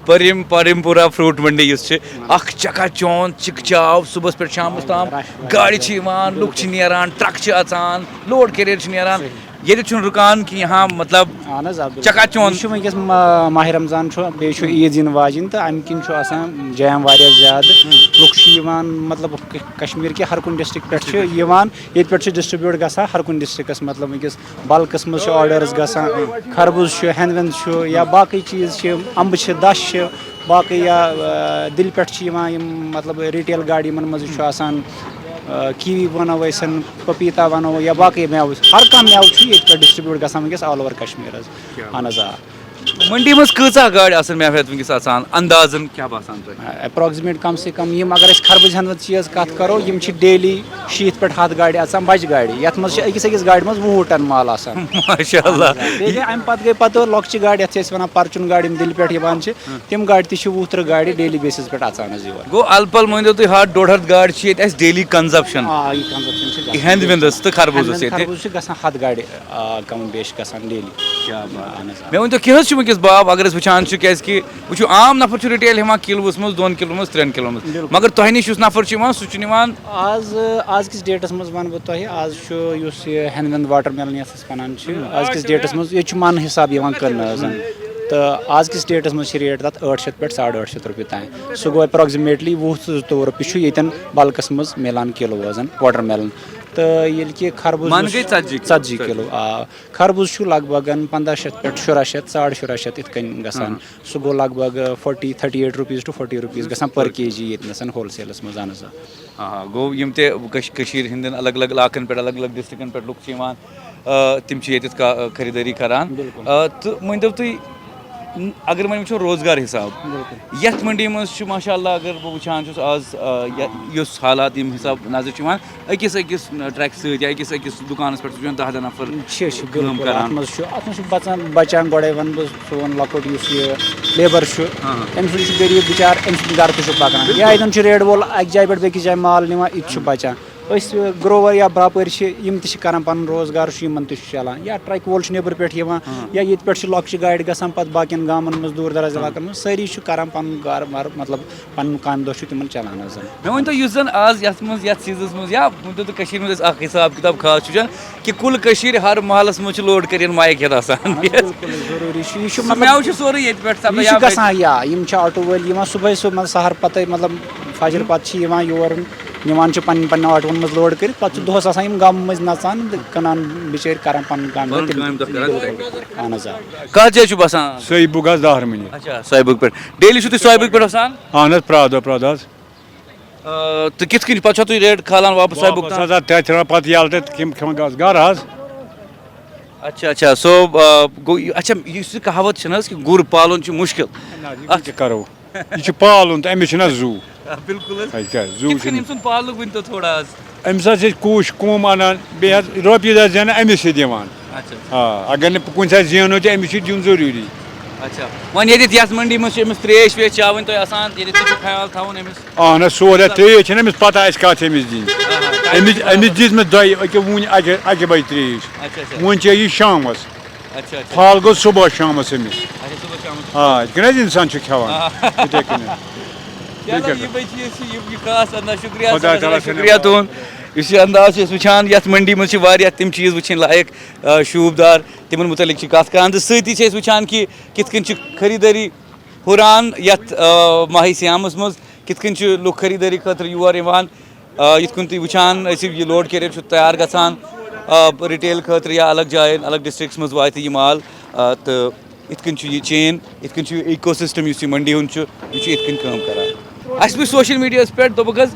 پریم، پریم پورہ fruit مٔنڈی یُس چھِ، اَکھ چکا چونٛد، چِکچاو، صُبحَس پٮ۪ٹھ شامَس تام گاڑِ چھِ یِوان، لُکھ چھِ نیران، truck چھِ اَژان، load carrier چھِ نیران۔ ییٚتہِ چھُنہٕ رُکان کِہیٖنۍ، ہاں، مطلب، اہن حظ، آ، بِلکُل۔ چکا چوند۔ یہِ چھُ وٕنکیٚس ما-، ماہِ رمضان چھُ، بیٚیہِ چھُ عیٖد یِنہٕ واجِنۍ، تہٕ اَمہِ کِنۍ چھُ آسان jam واریاہ زیادٕ۔ لُکھ چھِ یِوان، مطلب، ک-، کشمیٖر کہِ ہر کُنہِ district پٮ۪ٹھ چھِ یِوان، ییٚتہِ پٮ۪ٹھ چھُ distribute گژھان ہر کُنہِ districtس، مطلب، وٕنکیٚس bulkس منٛز چھِ orders گژھان، خربوز چھُ، ہٮ۪نٛد وٮ۪نٛد چھُ، یا باقٕے چیٖز چھِ، اَمبہٕ چھِ، دَچھ چھِ، باقٕے یا، آ، دِلہِ پٮ۪ٹھ چھِ یِوان یِم، مطلب، retail گاڑِ، یِمن منٛز چھُ آسان، آ، کیٖوی وَنو أسۍ، پپیٖتا وَنو یا باقٕے مٮ۪وٕ، ہر کانٛہہ مٮ۪وٕ چھُ ییٚتہِ پٮ۪ٹھ distribute گژھان وٕنکیٚس all over کشمیٖر حظ۔ اہن حظ، آ۔ مٔنڈی منٛز کۭژاہ گاڑِ آسَن مےٚ ہٮ۪تھ وٕنکیٚس اَژان؟ اندازَن کیٛاہ باسان تۄہہِ؟ Approximate کم سے کم یِم، اگر أسۍ خربٕز ہٮ۪نٛد وٮ۪نٛد چیٖز کَتھ کَرو، یِم چھِ daily شیٖتھ پٮ۪ٹھ ہَتھ گاڑِ اَژان، بَجہِ گاڑِ، یَتھ منٛز چھِ أکِس أکِس گاڑِ منٛز وُہ ٹَن مال آسان۔ ماشاء اللہ۔ بیٚیہِ گٔے اَمہِ پَتہٕ گٔے پَتہٕ لۄکچہِ گاڑِ، یَتھ چھِ أسۍ وَنان پَرچُن گاڑِ، یِم دِلہِ پٮ۪ٹھ یِوان چھِ، تِم گاڑِ تہِ چھِ وُہ تٕرٛہ گاڑِ daily basis پٮ۪ٹھ اَژان حظ یور۔ گوٚو، اَلہٕ پَلہٕ مٲنۍ تو تُہۍ، ہَتھ ڈۄڈ ہَتھ گاڑِ چھِ ییٚتہِ اَسہِ daily consumption۔ آ، یہِ consumption چھِ گژھان۔ ہٮ۪نٛد وٮ۪نٛدَس تہٕ خربوٗزَس ہٮ۪نٛد وٮ۪نٛد ییٚتہِ۔ خربوٗز چھِ گژھان ہَتھ گاڑِ، آ، کم بیش گژھان daily۔ کیٛاہ بات۔ اہن حظ، آ۔ مےٚ ؤنۍ تو، کیٛاہ حظ چھُ وٕنکیٚس باب، اگر أسۍ وٕچھان چھِ، کیازِ کہِ وٕچھِو، عام نفر چھُ رِٹیل ہٮ۪وان کِلوَس منٛز، دۄن کِلوَن منٛز، ترٛٮ۪ن کِلوَن منٛز۔ بِلکُل۔ مگر تۄہہِ نِش یُس نفر چھُ یِوان، سُہ چھُ نِوان۔ آز، آز کِس ڈیٹَس منٛز وَنہٕ بہٕ تۄہہِ، آز چھُ یُس یہِ ہٮ۪نٛد وٮ۪نٛد واٹر میلن یَتھ أسۍ وَنان چھِ، آز کِس ڈیٹَس منٛز ییٚتہِ چھُ من حِساب یِوان کٕننہٕ حظ۔ تہٕ آز کِس ڈیٹَس منٛز چھِ ریٹ تَتھ ٲٹھ شیٚتھ پٮ۪ٹھ ساڑٕ ٲٹھ شیٚتھ رۄپیہِ تام۔ سُہ گوٚو اٮ۪پراکسِمیٹلی وُہ تہٕ زٕتووُہ رۄپیہِ چھُ ییٚتٮ۪ن بَلکَس منٛز میلان کِلوٗ حظ واٹر میلن۔ تہٕ ییٚلہِ کہِ خربوٗز من یُس گٔے ژَتجی کِلوٗ۔ ژَتجی کِلوٗ، آ۔ خربوٗز چھُ لگ بگن پنٛداہ شیٚتھ پٮ۪ٹھ شُراہ شیٚتھ، ساڑ شُراہ شیٚتھ یِتھ کٔنۍ گژھان۔ ہاں۔ سُہ گوٚو لگ بگ forty، thirty eight rupees to forty rupees گژھان per kg ییٚتہِ نَسَن wholesaleس منٛز، اہن حظ، آ۔ آ، گوٚو یِم تہِ کٔش-، کٔشیٖرِ ہِنٛدٮ۪ن الگ الگ علاقن پٮ۪ٹھ، الگ الگ ڈسٹرکن پٮ۪ٹھ لُکھ چھِ یِوان، آ، تِم چھِ ییٚتٮ۪تھ کا-، خریٖدٲری کران۔ بِلکُل۔ آ، تہٕ مٲنۍ تو تُہۍ، ن-، اگر وۄنۍ وٕچھو روزگار حساب، بِلکُل۔ یَتھ منڈی منٛز چھُ ماشاء اللہ، اگر بہٕ وٕچھان چھُس آز، آ، یہِ-، یُس حالات ییٚمہِ حساب نظرِ چھُ یِوان، أکِس أکِس ٹرٛکہِ سۭتۍ یا أکِس أکِس دُکانَس پٮ۪ٹھ چھُ وۄنۍ دَہ دَہ نفر چھِ، چھِ، کٲم بِلکُل۔ کَران۔ اَتھ منٛز چھُ، اَتھ منٛز چھُ بَچان، بَچان گۄڈَے وَنہٕ بہٕ سون لۄکُٹ یُس یہِ labour چھُ، ہاں، ہاں۔ أمۍ سُنٛد چھُ غریٖب بِچار، أمۍ سُنٛد گَرٕ تہِ چھُ پَکان۔ بِلکُل۔ یا ییٚتٮ۪ن چھُ ریڈ وول اَکہِ جایہِ پٮ۪ٹھ بیٚکِس جایہِ مال نِوان، یہِ تہِ چھُ بَچان۔ أسۍ grower یا باپٲرۍ چھِ، یِم تہِ چھِ کَران پَنُن روزگار چھُ یِمَن تہِ چھُ چَلان۔ یا ٹرٛکہِ وول چھُ نیٚبرٕ پٮ۪ٹھ یِوان، ہاں۔ یا ییٚتہِ پٮ۪ٹھ چھِ لۄکچہِ گاڑِ گژھان پَتہٕ باقیَن گامَن منٛز، دوٗر دراز، ہاں، علاقَن منٛز، سٲری چھِ کَران پَنُن گار وار، مطلب، پَنُن کامہِ دۄہ چھُ تِمَن چَلان حظ۔ مےٚ ؤنۍ تو، یُس زَن آز یَتھ منٛز، یَتھ seasonس منٛز، یا ؤنۍ تو تُہۍ، کٔشیٖرِ منٛز أسۍ اَکھ حِساب کِتاب خاص چھُ وٕچھان کہِ کُل کٔشیٖرِ ہر محلَس منٛز چھِ load کٔرِتھ مایِک ہٮ۪تھ آسان۔ اَہَن حظ، بِلکُل، ضروٗری چھُ۔ یہِ چھُ سُہ مطلب، مٮ۪وٕ چھُ سورُے ییٚتہِ پٮ۪ٹھ سَپدان یہِ چھُ یا گژھان، یا یِم چھِ آٹوٗ وٲلۍ یِوان صُبحٲے، صُبح، مطلب، سحر پَتَے، مطلب، فجر پَتہٕ چھِ یِوان یور، نِوان چھِ پَنٕنٮ۪ن پَنٕنٮ۪ن آٹوٗوَن منٛز load کٔرِتھ، پَتہٕ چھِ دۄہَس آسان یِم گامہٕ مٔنٛزۍ نَژان تہٕ کٕنان بِچٲرۍ، کَران پَنُن کامہِ دۄہ۔ پَنُن تِم کامہِ دۄہ کَران۔ بِلکُل۔ اہن حظ، آ۔ کَتھ جایہِ چھُ بَسان؟ سویہِ بُگ حظ، دارمُنہِ۔ اچھا، سویہِ بُگ پٮ۪ٹھ۔ daily چھُو تُہۍ سویہِ بُگ پٮ۪ٹھ وَسان؟ اہن حظ، پرٛٮ۪تھ دۄہ، پرٛٮ۪تھ دۄہ حظ۔ آ، تہٕ کِتھ کٔنۍ پَتہٕ چھا تُہۍ ریٹ کھالان واپَس سویہِ بُگ واپَس تام؟ حظ، اَدٕ تَتہِ چھِ پَتہٕ یَلہٕ تہٕ تِم کھٮ۪وان گژھ گَرٕ حظ۔ اچھا، اچھا، so، آ، گوٚو یہِ، اچھا، یُس یہِ کہاوت چھَنہٕ حظ کہِ گُر پالُن چھُ مُشکِل۔ نہ، یہِ اَتھ کیٛاہ کَرو؟ یہِ چھُ پالُن تہٕ أمِس چھُنہ زُو۔ آ، بِلکُل حظ۔ اَدٕ کیٛاہ، زُو کِتھ کٔنۍ چھُنہٕ۔ أمۍ سُنٛد پالنُک ؤنۍ تو تھوڑا حظ۔ أمِس حظ چھِ أسۍ کوٗش کوٚم اَنان، بیٚیہِ حظ رۄپیہِ دَہ زینان أمِس چھِ دِوان۔ اچھا، اچھا۔ آ، اگر نہٕ کُنہِ ساتہٕ زینو تہِ أمِس چھِ دیُن ضروٗری۔ اچھا، وۄنۍ ییٚتٮ۪تھ یَتھ مٔنڈی منٛز چھِ أمِس ترٛیش ویش چاوٕنۍ تۄہہِ آسان، ییٚتٮ۪تھ تہِ چھُ خیال تھاوُن أمِس۔ اہن حظ، سورُے ترٛیش چھَنہٕ أمِس پَتہ اَسہِ کَتھ أمِس دِنۍ۔ آ، آ، أمِس، أمِس دِژ مےٚ دۄیہِ، أکیٛاہ وُنہِ اَکہِ، اَکہِ بَجہِ ترٛیش۔ اچھا، اچھا۔ وۄنۍ چیٚیہِ یہِ شامَس۔ اچھا، اچھا۔ پھل گوٚو صُبحَس شامَس أمِس۔ اچھا، صُبحَس شامَس۔ آ، یِتھ کٔنۍ حظ اِنسان چھُ کھٮ۪وان۔ آ۔ یِتھَے کٔنۍ۔ چلو، یِتھَے کٔنۍ۔ یِمَے چیٖز چھِ، یِم، یہِ خاص انداز۔ شُکریہ، خۄداے سٮ۪ٹھاہ تعالیٰ سٮ۪ٹھاہ سٕنٛدِ شُکریہ تُہُنٛد۔ یُس یہِ انداز چھِ أسۍ وٕچھان یَتھ مٔنڈی منٛز، چھِ واریاہ تِم چیٖز وٕچھِنۍ لایق، آ، شوٗبدار، تِمَن مُتعلِق چھِ کَتھ کَران۔ تہٕ سۭتی چھِ أسۍ وٕچھان کہِ کِتھ کٔنۍ چھِ خریٖدٲری ہُران یَتھ، آ، ماہِ صیامَس منٛز۔ کِتھ کٔنۍ چھِ لُکھ خریٖدٲری خٲطرٕ یور یِوان؟ آ، یِتھ کٔنۍ تُہۍ وٕچھان ٲسِو، یہِ load carrier چھُ تیار گژھان، آ، retail خٲطرٕ یا الگ جایَن، الگ districts منٛز واتہِ یہِ مال، آ، تہٕ یِتھ کٔنۍ چھُ یہِ chain، یِتھ کٔنۍ چھُ یہِ ecosystem یُس یہِ مٔنڈی ہُنٛد چھُ، یہِ چھُ یِتھ کٔنۍ کٲم کران۔ اَسہِ وٕچھ social mediaہَس پٮ۪ٹھ، دوٚپُکھ حظ،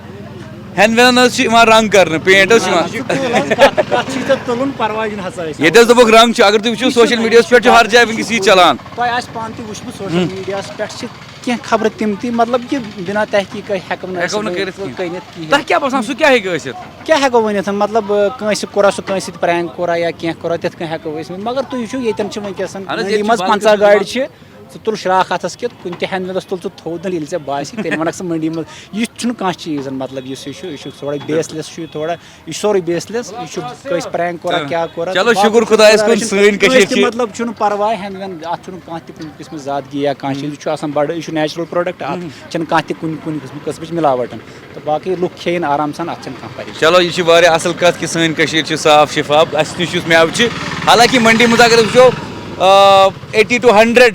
ہٮ۪نٛد وٮ۪نٛدَن حظ چھِ یِوان رنٛگ کرنہٕ، paint حظ چھِ یِوان۔ یہِ چھُ cool حظ، کَتھ، کَتھ چھِ ژےٚ تُلُن، پَرواے چھُنہٕ ہسا اَسہِ۔ ییٚتہِ حظ دوٚپُکھ رنٛگ چھُ، اگر تُہۍ وٕچھِو یہِ چھُ، social mediaہَس پٮ۪ٹھ چھُ ہر جایہِ وٕنکیٚس یی چلان۔ تۄہہِ آسہِ پانہٕ تہِ وٕچھمُت social mediaہَس پٮ۪ٹھ چھِ کینٛہہ خبرٕ تِم تہِ، مطلب، کہِ بِنا تحقیٖقے ہٮ۪کو نہٕ ہٮ۪کو نہٕ أسۍ کٔرِتھ کینٛہہ۔ کٔنِتھ کِہیٖنۍ۔ تۄہہِ کیٛاہ باسان، سُہ کیٛاہ ہیٚکہِ ٲسِتھ؟ کیٛاہ ہٮ۪کو ؤنِتھ؟ مطلب، کٲنٛسہِ کوٚرا سُہ کٲنٛسہِ سۭتۍ prank کوٚرا یا کینٛہہ کوٚرا، تِتھ کٔنۍ ہٮ۪کو أسۍ ؤنِتھ۔ مگر تُہۍ وٕچھِو، ییٚتٮ۪ن چھِ وٕنکیٚس اَہَن حظ، مٔنٛڈی ییٚتہِ چھِ منٛز واریاہ پنٛژاہ گاڑِ چھِ، ژٕ تُل شراکھ اَتھَس کیُتھ، کُنہِ تہِ ہٮ۪نٛدِ وٮ۪نٛدَس تُل ژٕ تھوٚد، ییٚلہِ ژےٚ باسہِ، تیٚلہِ وَنَکھ ژٕ مٔنٛڈی منٛز۔ یہِ چھُنہٕ کانٛہہ چیٖز، مطلب، یُس یہِ چھُ، یہِ چھُ تھوڑا baseless چھُ یہِ تھوڑا۔ یہِ چھُ سورُے baseless، یہِ چھُ کٲنٛسہِ prank کوٚرا، تہٕ کیٛاہ کوٚرا، چلو، تہٕ باقٕے شُکُر خۄدایَس کُن، خۄدایَس چھُنہٕ سٲنۍ کٔشیٖر کٲنٛسہِ تہِ چھِ۔ مطلب چھُنہٕ پَرواے، ہٮ۪نٛد وٮ۪نٛد، اَتھ چھُنہٕ کانٛہہ تہِ کُنہِ قٕسمٕچ زادگی یا کانٛہہ چیٖز، یہِ چھُ آسان بَڑٕ، یہِ چھُ natural product، اَتھ چھَنہٕ کانٛہہ تہِ کُنہِ، کُنہِ قٕسمٕچ مِلاوَٹَن۔ تہٕ باقٕے لُکھ کھیٚیِن آرام سان، اَتھ چھَنہٕ کانٛہہ پریشٲنی۔ چلو، یہِ چھِ واریاہ اَصٕل کَتھ کہِ سٲنۍ کٔشیٖر چھِ صاف شِفاف، اَسہِ نِش یُس مٮ۪وٕ چھِ، حالانکہِ مٔنڈی منٛز اگر أسۍ وٕچھو، آ، eighty to hundred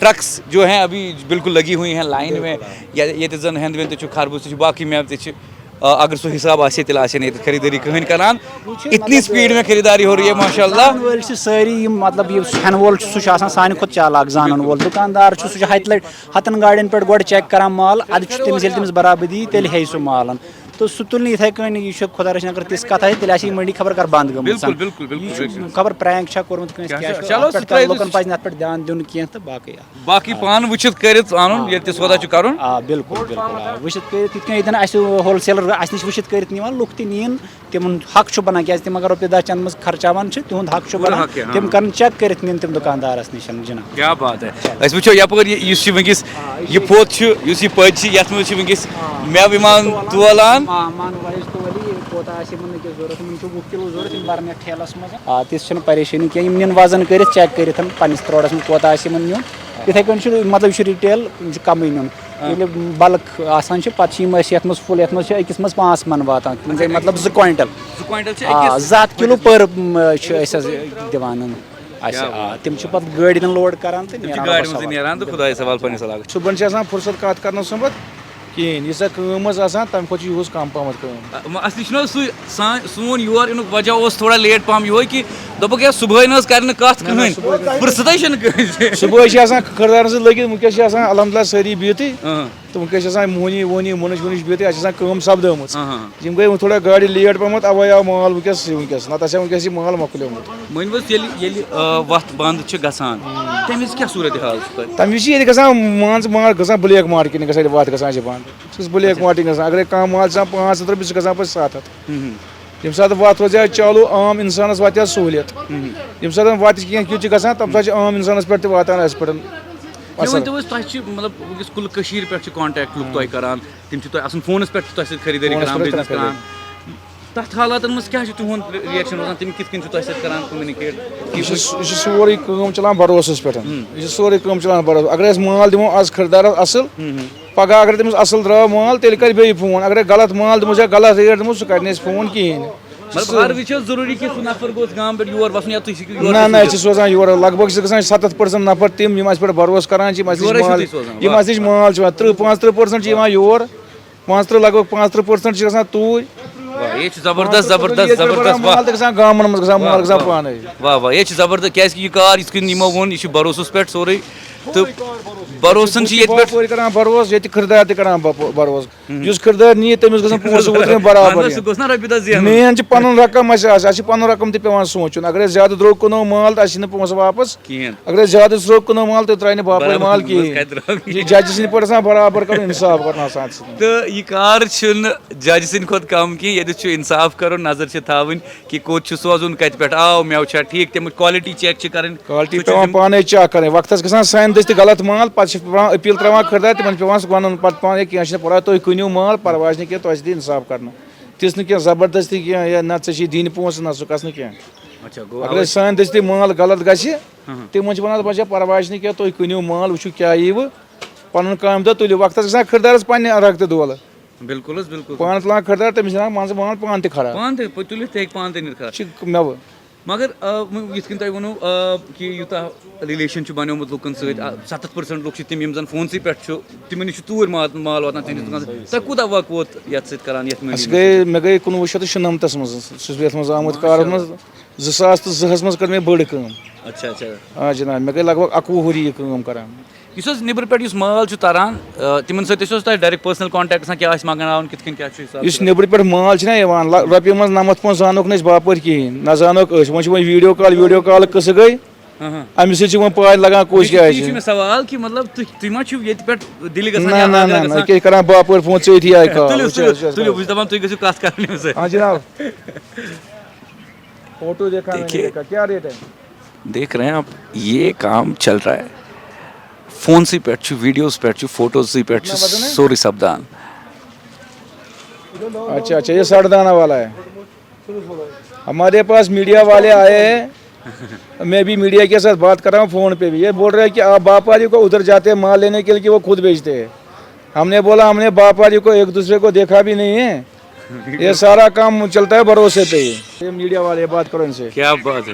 trucks جو ہیں ابھی بالکل لگی ہوئی ہیں لائن میں، یا ییٚتہِ زَن ہٮ۪نٛد وٮ۪نٛد تہِ چھُ، خربوز تہِ چھُ، باقٕے مٮ۪وٕ تہِ چھِ۔ آ، اگر سُہ حساب آسہِ ہے، تیٚلہِ آسہِ ہے نہٕ ییٚتہِ خریٖدٲری کٕہٕنۍ کران۔ وٕچھِو، اتنی مطلب، speed میں خریداری ہو رہی ہے، ماشاء اللہ۔ زانَن وٲلۍ چھِ سٲری یِم، مطلب، یُس ہٮ۪نہٕ وول چھُ، سُہ چھُ آسان سانہِ کھۄتہٕ چالاک زانَن وول۔ دُکاندار چھُ، سُہ چھُ ہَتہِ لَٹہِ، ہَتَن گاڑٮ۪ن پٮ۪ٹھ گۄڈٕ check کران مال، اَدٕ چھُ تٔمِس، ییٚلہِ تٔمِس برابردی یی، تیٚلہِ ہیٚیہِ سُہ مالَن۔ تہٕ سُہ تُلہِ نہٕ یِتھَے کٔنۍ، یہِ چھُ خۄدا رٔچھِن، اگر تِژھ کَتھ آسہِ، تیٚلہِ آسہِ یہِ مٔنڈی خبر کَر بنٛد گٔمٕژ۔ بِلکُل، بِلکُل، بِلکُل، یہِ چھُ بِلکُل۔ خبر prank چھا کوٚرمُت کٲنٛسہِ، کیٛاہ کیٛاہ چھا؟ چھُ، چلو، اَتھ سُہ پٮ۪ٹھ کَر، ترٛٲیِو لُکَن سُہ۔ پَزِ نہٕ اَتھ پٮ۪ٹھ دھیان دیُن کینٛہہ تہٕ باقٕے۔ باقٕے آ۔ پانہٕ وٕچھِتھ کٔرِتھ اَنُن، آ۔ ییٚلہِ تہِ سودا چھُ کَرُن۔ آ، بِلکُل، بِلکُل، آ۔ وٕچھِتھ کٔرِتھ، یِتھ کٔنۍ ییٚتٮ۪ن اَسہِ wholesaler اَسہِ نِش وٕچھِتھ کٔرِتھ نِوان، لُکھ تہِ نِیِن، تِمَن حق چھُ بَنان، کیٛازِ تِم اگر رۄپیہِ دَہ چَنٛدَس منٛز خرچاوان چھِ، تِہُنٛد حق چھُ پوٗرٕ بَنان، حق، ہاں۔ تِم کَرَن check کٔرِتھ نِن تِم دُکاندارَس نِش، جِناب۔ کیا بات ہے۔ أسۍ وٕچھو یَپٲرۍ یہِ، یُس یہِ وٕنکیٚس آ، یہِ یہِ چھُ پوٚت چھُ، یُس یہِ پٔتۍ چھِ، یَتھ منٛز چھِ وٕنکیٚس آ، مٮ۪وٕ یِوان تولان۔ آ، مَن وایِز تولہِ یہِ۔ کوٗتاہ آسہِ یِمَن أکِس ضوٚرَتھ؟ یِمَن چھُ وُہ کِلوٗ ضوٚرَتھ، یِم بَرَن یَتھ ٹھیلَس منٛز۔ آ، تِژھ چھَنہٕ پریشٲنی کینٛہہ، یِم نِن وَزَن کٔرِتھ، چیک کٔرِتھ پنٛنِس ترٛوڈَس منٛز کوٗتاہ آسہِ یِمَن نیُن۔ یِتھَے کٔنۍ چھُ، مطلب، یہِ چھُ رِٹیل، یِم چھِ کَمٕے نیُن۔ ییٚلہِ بَلٕک آسان چھِ، پَتہٕ چھِ یِم أسۍ یَتھ منٛز فُل، یَتھ منٛز چھِ أکِس منٛز پانٛژھ مَن واتان، تِم گٔے، مطلب، زٕ کویِنٹَل۔ زٕ کویِنٹَل چھِ آ، أکِس زٕ ہَتھ کِلوٗ پٔر، م، چھِ أسۍ حظ دِوان۔ اَسہِ، کیٛاہ آ، تِم چھِ پَتہٕ گٲڑۍ ہٕن لوڈ کَران تہٕ تِم چھِ نیران گاڑِ پَتہٕ منٛزٕے سوال۔ نیران تہٕ خۄدایَس حوالہٕ پنٛنِس علاقَس۔ صُبحن چھِ آسان فُرصت کَتھ کَرنَس سُمبَتھ کِہیٖنۍ، ییٖژاہ کٲم ٲس آسان، تَمہِ کھۄتہٕ چھِ یِہُس کَم پَہمَتھ کٲم۔ آ، اَصلی چھُنہٕ حظ سُے سان-، سون یور یِنُک وجہ اوس تھوڑا لیٹ پَہَم یِہوٚے کہِ دوٚپُکھ، "ہے، صُبحٲے نہٕ حظ کَرِ نہٕ کَتھ نہ، نہ، کٕہٕنۍ، صُبحٲے نہٕ۔ فُرصتٕے چھَنہٕ کٲنٛسہِ۔" صُبحٲے چھِ آسان کھٔردارَن سۭتۍ لٔگِتھ، وٕنکٮ۪س چھِ آسان الحمدللہ سٲری بِہِتٕے۔ اۭں۔ تہٕ وٕنکٮ۪س چھِ آسان مۄہنی وۄہنی، مُنٕچ وُنٕچ بِہِتٕے، اَسہِ چھِ آسان کٲم سَپدٲمٕژ۔ اہاں۔ یِم گٔے وۄنۍ تھوڑا گاڑِ لیٹ پَہمَتھ، اَوَے آو مال وٕنکٮ۪س، وٕنکٮ۪س، نَتہٕ آسہِ ہا وٕنکٮ۪س یہِ مال مۄکلیومُت۔ مٲنِو حظ، ییٚلہِ، ییٚلہِ، آ، وَتھ بنٛد چھِ گژھان، تَمہِ وِزِ کیٛاہ صوٗرت حال چھِ تۄہہِ؟ تَمہِ وِزِ چھِ ییٚتہِ گژھان، مان ژٕ، مال گژھان بٕلیک مارکیٹِنٛگ، گژھان ییٚلہِ وَتھ گژھان چھِ بنٛد، چھِ أسۍ بٕلیک اچھا۔ مارکیٹِنٛگ گژھان۔ اگرے کانٛہہ مال چھِ آسان پانٛژھ ہَتھ رۄپیہِ، سُہ چھِ گژھان پَتہٕ سَتھ ہَتھ۔ ہُم، ہُم۔ ییٚمہِ ساتہٕ وَتھ روزِ ہا چالوٗ، عام اِنسانَس واتہِ ہا سہوٗلیت۔ ہُم، ہُم۔ ییٚمہِ ساتہٕ وَتہِ کینٛہہ کیُتھ چھِ گژھان، تَمہِ ساتہٕ چھِ عام اِنسانَس پٮ۪ٹھ تہِ واتان اَسہِ پٮ۪ٹھ مےٚ اَثر۔ ؤنۍ تو حظ، تۄہہِ چھِ، مطلب، وٕنکیٚس کُل کٔشیٖرِ پٮ۪ٹھ چھِ کانٹیکٹ لُکھ تۄہہِ کران، تِم چھِ تۄہہِ آسان فونَس پٮ۪ٹھ تہِ تۄہہِ سۭتۍ خریٖدٲری فونَس کران، پٮ۪ٹھ بِزنِس کران۔ کران۔ تَتھ حالاتَن منٛز کیٛاہ چھُ تُہُنٛد رِیَکشَن روزان؟ تِم کِتھ کٔنۍ چھِ تۄہہِ سۭتۍ کران کُمنِکیٹ؟ یہِ چھُ، یہِ چھُ سورُے کٲم چَلان بَروسَس پٮ۪ٹھ۔ ہُم۔ یہِ چھُ سورُے کٲم چَلان بَروسَس۔ اگر أسۍ مال دِمو آز خریٖدارَس اَصٕل، ہُم، ہُم۔ پَگاہ اگر تٔمِس اَصٕل درٛاو مال، تیٚلہِ کَرِ بیٚیہِ فون۔ اگر غلط مال دِمو یا غلط ریٹ دِمو، سُہ کَرِ نہٕ اَسہِ فون کِہیٖنۍ۔ مطلب، ہر وِزِ چھِ حظ ضروٗری کہِ سُہ نفر گوٚژھ گامہٕ پٮ۪ٹھ یور وَسُن یا تُہۍ ہیٚکِو یور نہ، تہِ نہ، أسۍ چھِ سوٗزِتھ؟ سوزان یورٕ۔ لگ بگ چھِ گژھان ستتھ پٔرسنٹ نفر تِم، یِم اَسہِ پٮ۪ٹھ بھروسہٕ کران چھِ، یِم اَسہِ نِش یورے چھِو مال، تُہۍ سوزان، یِم واہ۔ اَسہِ نِش مال چھِ وَنان۔ تٕرٛہ، پانٛژتٕرٛہ پٔرسنٹ چھِ یِوان یور، پانٛژتٕرٛہ، لگ بگ پانٛژتٕٛرہ پٔرسنٹ چھِ گژھان توٗرۍ۔ واہ، ییٚتہِ چھِ زبردست، زبردست، ییٚتہِ پٮ۪ٹھ زبردست، بَران واہ۔ مال تہِ گژھان گامَن منٛز، گژھان مال واہ، گژھان واہ۔ پانَے۔ واہ، واہ، ییٚتہِ چھِ زبردست، کیٛازِ کہِ یہِ کار یِتھ کٔنۍ یِمو ووٚن، یہِ چھُ بھروسَس پٮ۪ٹھ سورُے۔ تہٕ بھروسَن چھِ ییٚتہِ پٮ۪ٹھ باپٲرۍ کران بھروسہٕ، ییٚتہِ کھٔردار تہِ کران بھروسہٕ۔ یُس خریدار نِیہِ، تٔمِس گژھن پونٛسہٕ وٲترٕنۍ برابر اہن حظ، یِن۔ سُہ گوٚژھ نا رۄپیہِ دَہ زینُن۔ مین چھِ پَنُن رقم اَسہِ آسہِ، اَسہِ چھِ پَنُن رقم تہِ پٮ۪وان سونٛچُن۔ اگر أسۍ زیادٕ درٛوگ کٕنو مال، تہٕ اَسہِ چھِنہٕ پونٛسہٕ واپَس۔ کِہیٖنۍ۔ اگر أسۍ زیادٕ سرٛوگ کٕنو مال، تیٚلہِ ترٛایہِ نہٕ باپٲرۍ برابر مال منٛز کِہیٖنۍ۔ کَتہِ درٛاو؟ یہِ ججہِ سٕنٛدِ پٲٹھۍ آسان برابر کَرُن، اِنصاف کَرُن آسان اَتھ سۭتۍ۔ تہٕ یہِ کار چھُنہٕ ججہِ سٕنٛدِ کھۄتہٕ کَم کینٛہہ، ییٚتٮ۪تھ چھُ اِنصاف کَرُن، نظر چھِ تھاوٕنۍ کہِ کوٚت چھُ سوزُن، کَتہِ پٮ۪ٹھ آو، مٮ۪وٕ چھا ٹھیٖک، تَمِچ quality check چھِ کَرٕنۍ۔ Quality سُہ چھُ پٮ۪وان ذِم- پانَے check کَرٕنۍ۔ وقتَس گژھان سانہِ دٔسۍ تہِ غلط مال، پَتہٕ چھِ پٮ۪وان appeal ترٛاوان خٔردار، تِمَن چھِ پٮ۪وان سُہ وَنُن پَتہٕ پانَے، کینٛہہ چھُنہٕ پَرواے، تُہۍ کٕنِو مال، پَرواے چھُنہٕ کینٛہہ، تۄہہِ سۭتۍ اِنصاف کَرنہٕ۔ تِژھ نہٕ کینٛہہ زبردستی کینٛہہ، یا نہ ژےٚ چھِ دِنۍ پونٛسہٕ، نہ سُہ کَس نہٕ کینٛہہ۔ اچھا، گوٚو اگر اَوَے۔ سانہِ دٔسۍ تہِ مال غلط گژھِ، ہاں، ہاں۔ تِمَن چھِ وَنان، دَپان چھِ، پَرواے چھُنہٕ کینٛہہ، تُہۍ کٕنِو مال، وٕچھِو کیٛاہ ییٖوٕ، پَنُن کامہِ دۄہ تُلِو۔ وقتَس گژھان خٔردارَس پنٛنہِ رَگہٕ تہٕ دولہٕ۔ بِلکُل حظ، بِلکُل۔ پانہٕ تُلان خٔردار، تٔمِس چھِ آسان مان ژٕ مال پانہٕ تہِ خراب۔ پانہٕ تہِ، پَتہٕ تُلِتھ تہِ ہیٚکہِ پانہٕ تہِ نِتھ خراب۔ چھِ مٮ۪وٕ۔ مگر، آ، وۄنۍ یِتھ کٔنۍ تۄہہِ ووٚنوُ، آ، کہِ یوٗتاہ relation چھُ بنیومُت لُکَن سۭتۍ، آ، ستتھ percent لُکھ چھِ تِم، یِم زَن فونسٕے پٮ۪ٹھ چھُ، تِمَن نِش چھُ توٗرۍ مال، مال واتان تُہٕنٛدِس دُکانَس۔ تۄہہِ کوٗتاہ وقت ووت یَتھ سۭتۍ کران، یَتھ مٔنٛڈی اَسہِ منٛز؟ گٔے، مےٚ گٔے کُنوُہ شیٚتھ تہٕ شُنَمتَس منٛز، چھُس بہٕ یَتھ منٛز آمُت ماشاء کارَس اللہ۔ منٛز۔ زٕ ساس تہٕ زٕہَس منٛز کٔر مےٚ بٔڑ کٲم۔ اچھا، اچھا۔ آ جِناب، مےٚ گٔے لگ بگ اَکوُہ ؤری یہِ کٲم کران۔ یُس حظ نیٚبرٕ پٮ۪ٹھ یُس مال چھُ تران، آ، تِمن سۭتۍ ٲسِو حظ تۄہہِ direct personal contact گژھان، کیٛاہ آسہِ منٛگان آوُن، کِتھ کٔنۍ کیٛاہ چھُ حساب یُس کِتاب؟ نیٚبرٕ پٮ۪ٹھ مال چھُنہ یِوان، لَ-، رۄپیہِ منٛز نَمَتھ پونٛسہٕ زانوکھ نہٕ أسۍ باپٲرۍ کِہیٖنۍ، نہ زانوکھ أسۍ۔ وۄنۍ چھِ وۄنۍ video call، video call قٕصہٕ گٔے، ہاں، ہاں۔ اَمہِ سۭتۍ چھِ وۄنۍ پاے لگان کُس یہِ چھُ، کیٛاہ یہِ چھُ چھِ۔ مےٚ سوال کہِ مطلب تُہۍ، تُہۍ ما چھِو ییٚتہِ پٮ۪ٹھ دِلہِ گژھان نہ، یا نہ، آگرہ نہ، نہ، گژھان؟ یہِ کیٛاہ کران باپٲرۍ فون ژےٚ ییٚتھی آیہِ کال، تُلِو، وٕچھ حظ، تُلِو، وٕچھ حظ، تُلِو، وٕچھ۔ بہٕ چھُس دَپان تُہۍ گٔژھِو کَتھ کَرٕنۍ أمِس سۭتۍ۔ ہاں جِناب۔ فوٹو دیکھا میں نے دیکھیے۔ دیکھا، کیا ریٹ ہے؟ دیکھ رہے ہیں آپ، یہ کام چل رہا ہے۔ فونسٕے پٮ۪ٹھ چھُ، videos پٮ۪ٹھ چھُ، فوٹوزٕے پٮ۪ٹھ چھُ کتنا وزن ہے؟ سورُے سپدان۔ اچھا، اچھا، یہ ساڑھے دانا والا ہے۔ ہمارے پاس میڈیا والے آئے ہیں، میں بھی میڈیا کے ساتھ بات کر رہا ہوں فون پہ بھی۔ یہ بول رہے ہیں کہ آپ باپاری کو ادھر جاتے ہیں مال لینے کے لیے کہ وہ خود بیچتے ہیں۔ ہم نے بولا، ہم نے باپاری کو ایک دوسرے کو دیکھا بھی نہیں ہے، یہ سارا کام چلتا ہے بھروسے پہ ہی۔ یہ میڈیا والے، بات کرو ان سے۔ کیا بات ہے؟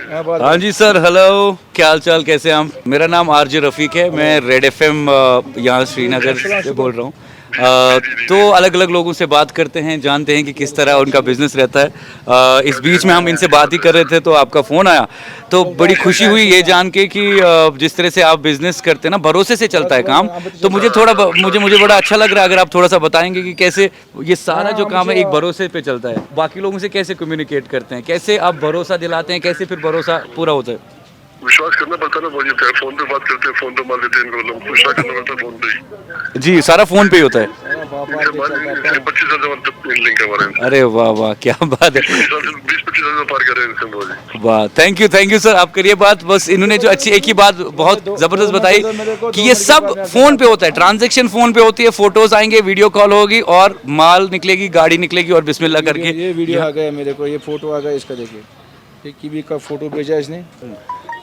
کیا بات ہاں ہے؟ جی سر، ہیلو، کیا حال چال، کیسے ہیں آپ؟ میرا نام آر جے رفیق ہے، میں ریڈ ایف ایم، آ، یہاں سری نگر سے بول رہا ہوں۔ آ، تو الگ الگ لوگوں سے بات کرتے ہیں، جانتے ہیں کہ کس طرح ان کا بزنس رہتا ہے۔ آ، اس بیچ میں ہم ان سے بات ہی کر رہے تھے تو آپ کا فون آیا، تو بڑی خوشی ہوئی یہ جان کے کہ، آ، جس طرح سے آپ بزنس کرتے ہیں نا، بھروسے سے چلتا ہے کام، تو مجھے تھوڑا ب-، مجھے، مجھے بڑا اچھا لگ رہا ہے۔ اگر آپ تھوڑا سا بتائیں گے کہ کیسے یہ سارا جو کام ہے ایک بھروسے پہ چلتا ہے، باقی لوگوں سے کیسے کمیونیکیٹ کرتے ہیں، کیسے آپ بھروسہ دلاتے ہیں، کیسے پھر بھروسہ پورا ہوتا ہے؟ وشواس کرنا پڑتا ہے نا، وہ یہ فون پہ بات کرتے ہیں، فون پہ مال دیتے ہیں ان کو، لوگ وشواس کرنا پڑتا ہے فون پہ ہی۔ جی، سارا فون پہ ہی ہوتا ہے۔ ان سے مال، ان سے پچیس ہزار جمع لنک ہے ہمارے۔ ارے واہ واہ، کیا بات ہے۔ بیس پچیس ہزار، بیس پچیس ہزار पर करें इनसे बोले। वाह, thank you, thank you sir. आप करिए बात। बस इन्होंने जो अच्छी एक ही बात बहुत जबरदस्त बताई कि ये सब फोन पे होता है, ट्रांजैक्शन फोन पे होती है, फोटोज आएंगे, वीडियो कॉल होगी और माल निकलेगी, गाड़ी निकलेगी और बिस्मिल्लाह करके ये वीडियो आ गया मेरे को, ये फोटो आ गया इसका, देखिए। ये कीवी का फोटो भेजा इसने।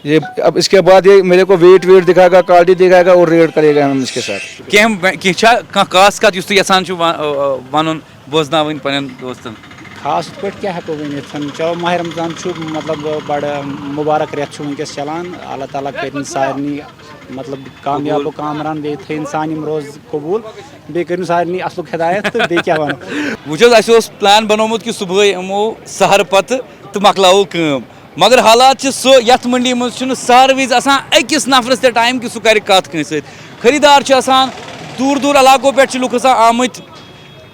ये अब इसके बाद ये मेरे को वेट वेट दिखाएगा, क्वालिटी दिखाएगा और रेट करेगा हम इसके साथ। کینٛہہ کینٛہہ چھا کانٛہہ خاص کتھ یُس تُہۍ یژھان چھِو ون- ونُن، بوزناوٕنۍ پننٮ۪ن دوستن؟ خاص یِتھ پٲٹھۍ کیٛاہ ہٮ۪کو ؤنِتھ؟ چلو، ماہِ رمضان چھُ مطلب بڑٕ مُبارک رٮ۪تھ چھُ وٕنکیٚس چلان۔ اللہ تعالیٰ کٔرِنۍ سارنٕے مطلب کامیاب و کامران، بیٚیہِ تھٲیِن سانہِ یِم روز قبوٗل، بیٚیہِ کٔرِنۍ سارنٕے اَصلُک ہدایت تہٕ بیٚیہِ کیٛاہ وَنو۔ وٕچھ حظ، اَسہِ اوس پلان بنوومُت کہِ صُبحٲے یِمو سحر پتہٕ تہٕ مۄکلاوو کٲم، مگر حالات چھِ سُہ، یَتھ منڈی منٛز چھُنہٕ سحر وِزِ آسان أکِس نفرَس تہِ ٹایم کہِ سُہ کَرِ کَتھ کٲنٛسہِ سۭتۍ۔ خریٖدار چھِ آسان دوٗر دوٗر علاقو پٮ۪ٹھ، چھِ لُکھ آسان آمٕتۍ،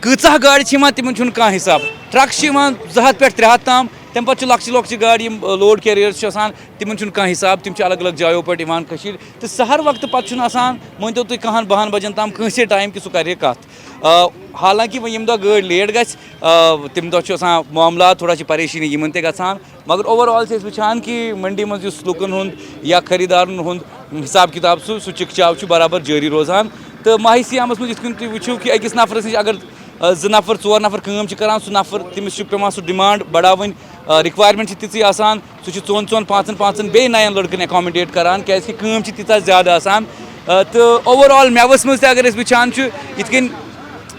کۭژاہ گاڑِ چھِ یِوان، تِمن چھُنہٕ کانٛہہ حِساب۔ ٹرک چھِ یِوان زٕ ہَتھ پٮ۪ٹھ ترٛےٚ ہَتھ تام، تَمہِ پَتہٕ چھِ لۄکچہِ لۄکچہِ گاڑِ، یِم لوڈ کیریئرز چھِ آسان، تِمن چھُنہٕ کانٛہہ حِساب، تِم چھِ الگ الگ جایو پٮ۪ٹھ یِوان کٔشیٖرِ۔ تہٕ سحر وقتہٕ پَتہٕ چھُنہٕ آسان، مٲنۍ تو تُہۍ، کَہَن بَہَن بَجَن تام کٲنٛسے ٹایم کہِ سُہ کَرِ کَتھ۔ آ، حالانکہ وۄنۍ ییٚمہِ دۄہ گٲڑۍ لیٹ گژھِ، آ، تَمہِ دۄہ چھُ آسان معاملات، تھوڑا چھِ پریشٲنی یِمن تہِ گژھان، مگر اوور آل چھِ أسۍ وٕچھان کہِ منڈی منٛز یُس لُکن ہُنٛد یا خریٖدارن ہُنٛد حساب کتاب، سُہ سُہ چِکچاو چھُ برابر جٲری روزان۔ تہٕ ماہِ صیامس منٛز یِتھ کٔنۍ تُہۍ وٕچھِو کہِ أکِس نفرس نِش اگر، آ، زٕ نفر، ژور نفر کٲم چھِ کران، سُہ نفر، تٔمِس چھُ پٮ۪وان سُہ ڈِمانڈ بڑاوٕنۍ، آ، رِکوایرمنٹ چھِ تِژٕے آسان، سُہ چھُ ژۄن ژۄن پانٛژن پانٛژن بیٚیہِ نَین لٔڑکن ایکامڈیٹ کران، کیازِ کہِ کٲم چھِ تیٖژاہ زیادٕ آسان۔ آ، تہٕ اوور آل مٮ۪وس منٛز تہِ اگر أسۍ وٕچھان چھِ، یِتھ کٔنۍ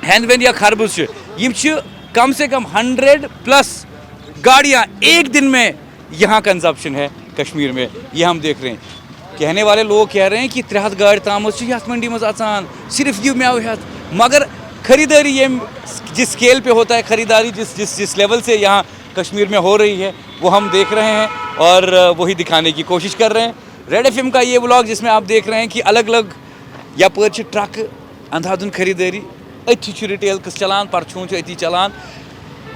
ہٮ۪نٛد وٮ۪نٛد یا خربٕز چھِ، یِم چھِ کم سے کم ہنڈریڈ پلس گاڑیاں ایک دن میں یہاں کنزمپشن ہے کشمیر میں، یہ ہم دیکھ رہے ہیں۔ کہنے والے لوگ کہہ رہے ہیں کہ ترٛےٚ ہَتھ گاڑِ تام چھِ یَتھ منڈی منٛز اژان، صرف یہِ مٮ۪وٕ ہٮ۪تھ۔ مگر خریدٲری ییٚمہِ، جس اسکیل پہ ہوتا ہے خریداری، جس جس جس لیول سے یہاں کشمیر میں ہو رہی ہے، وہ ہم دیکھ رہے ہیں اور وہی دکھانے کی کوشش کر رہے ہیں۔ ریڈ ایف ایم کا یہ ولاگ، جس میں آپ دیکھ رہے ہیں کہ الگ الگ یپٲرۍ چھِ ٹرکہٕ اندھادھن خریدٲری، أتھی چھُ ریٹیل قٕصہٕ چلان، پرچون چھُ أتی چلان۔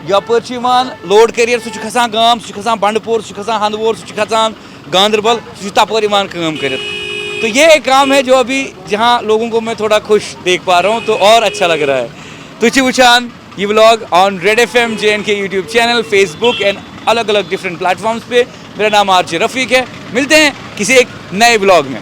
یپٲرۍ چھُ یِوان لوڈ کیریئر، سُہ چھُ کھسان گام، سُہ چھُ کھسان بنڈپور، سُہ چھُ کھسان ہندوور، سُہ چھُ کھسان گاندربل، سُہ چھُ تپٲرۍ یِوان کٲم کٔرِتھ۔ تو یہ ایک کام ہے جو ابھی جہاں لوگوں کو میں تھوڑا خوش دیکھ پا رہا ہوں، تو اور اچھا لگ رہا ہے۔ تُہۍ چھِو وٕچھان یہ vlog on red F M J and K YouTube channel, Facebook and الگ الگ ڈفرینٹ پلیٹ فارمز پہ۔ میرا نام آر جے رفیق ہے۔ ملتے ہیں کسی ایک نئے ولاگ میں۔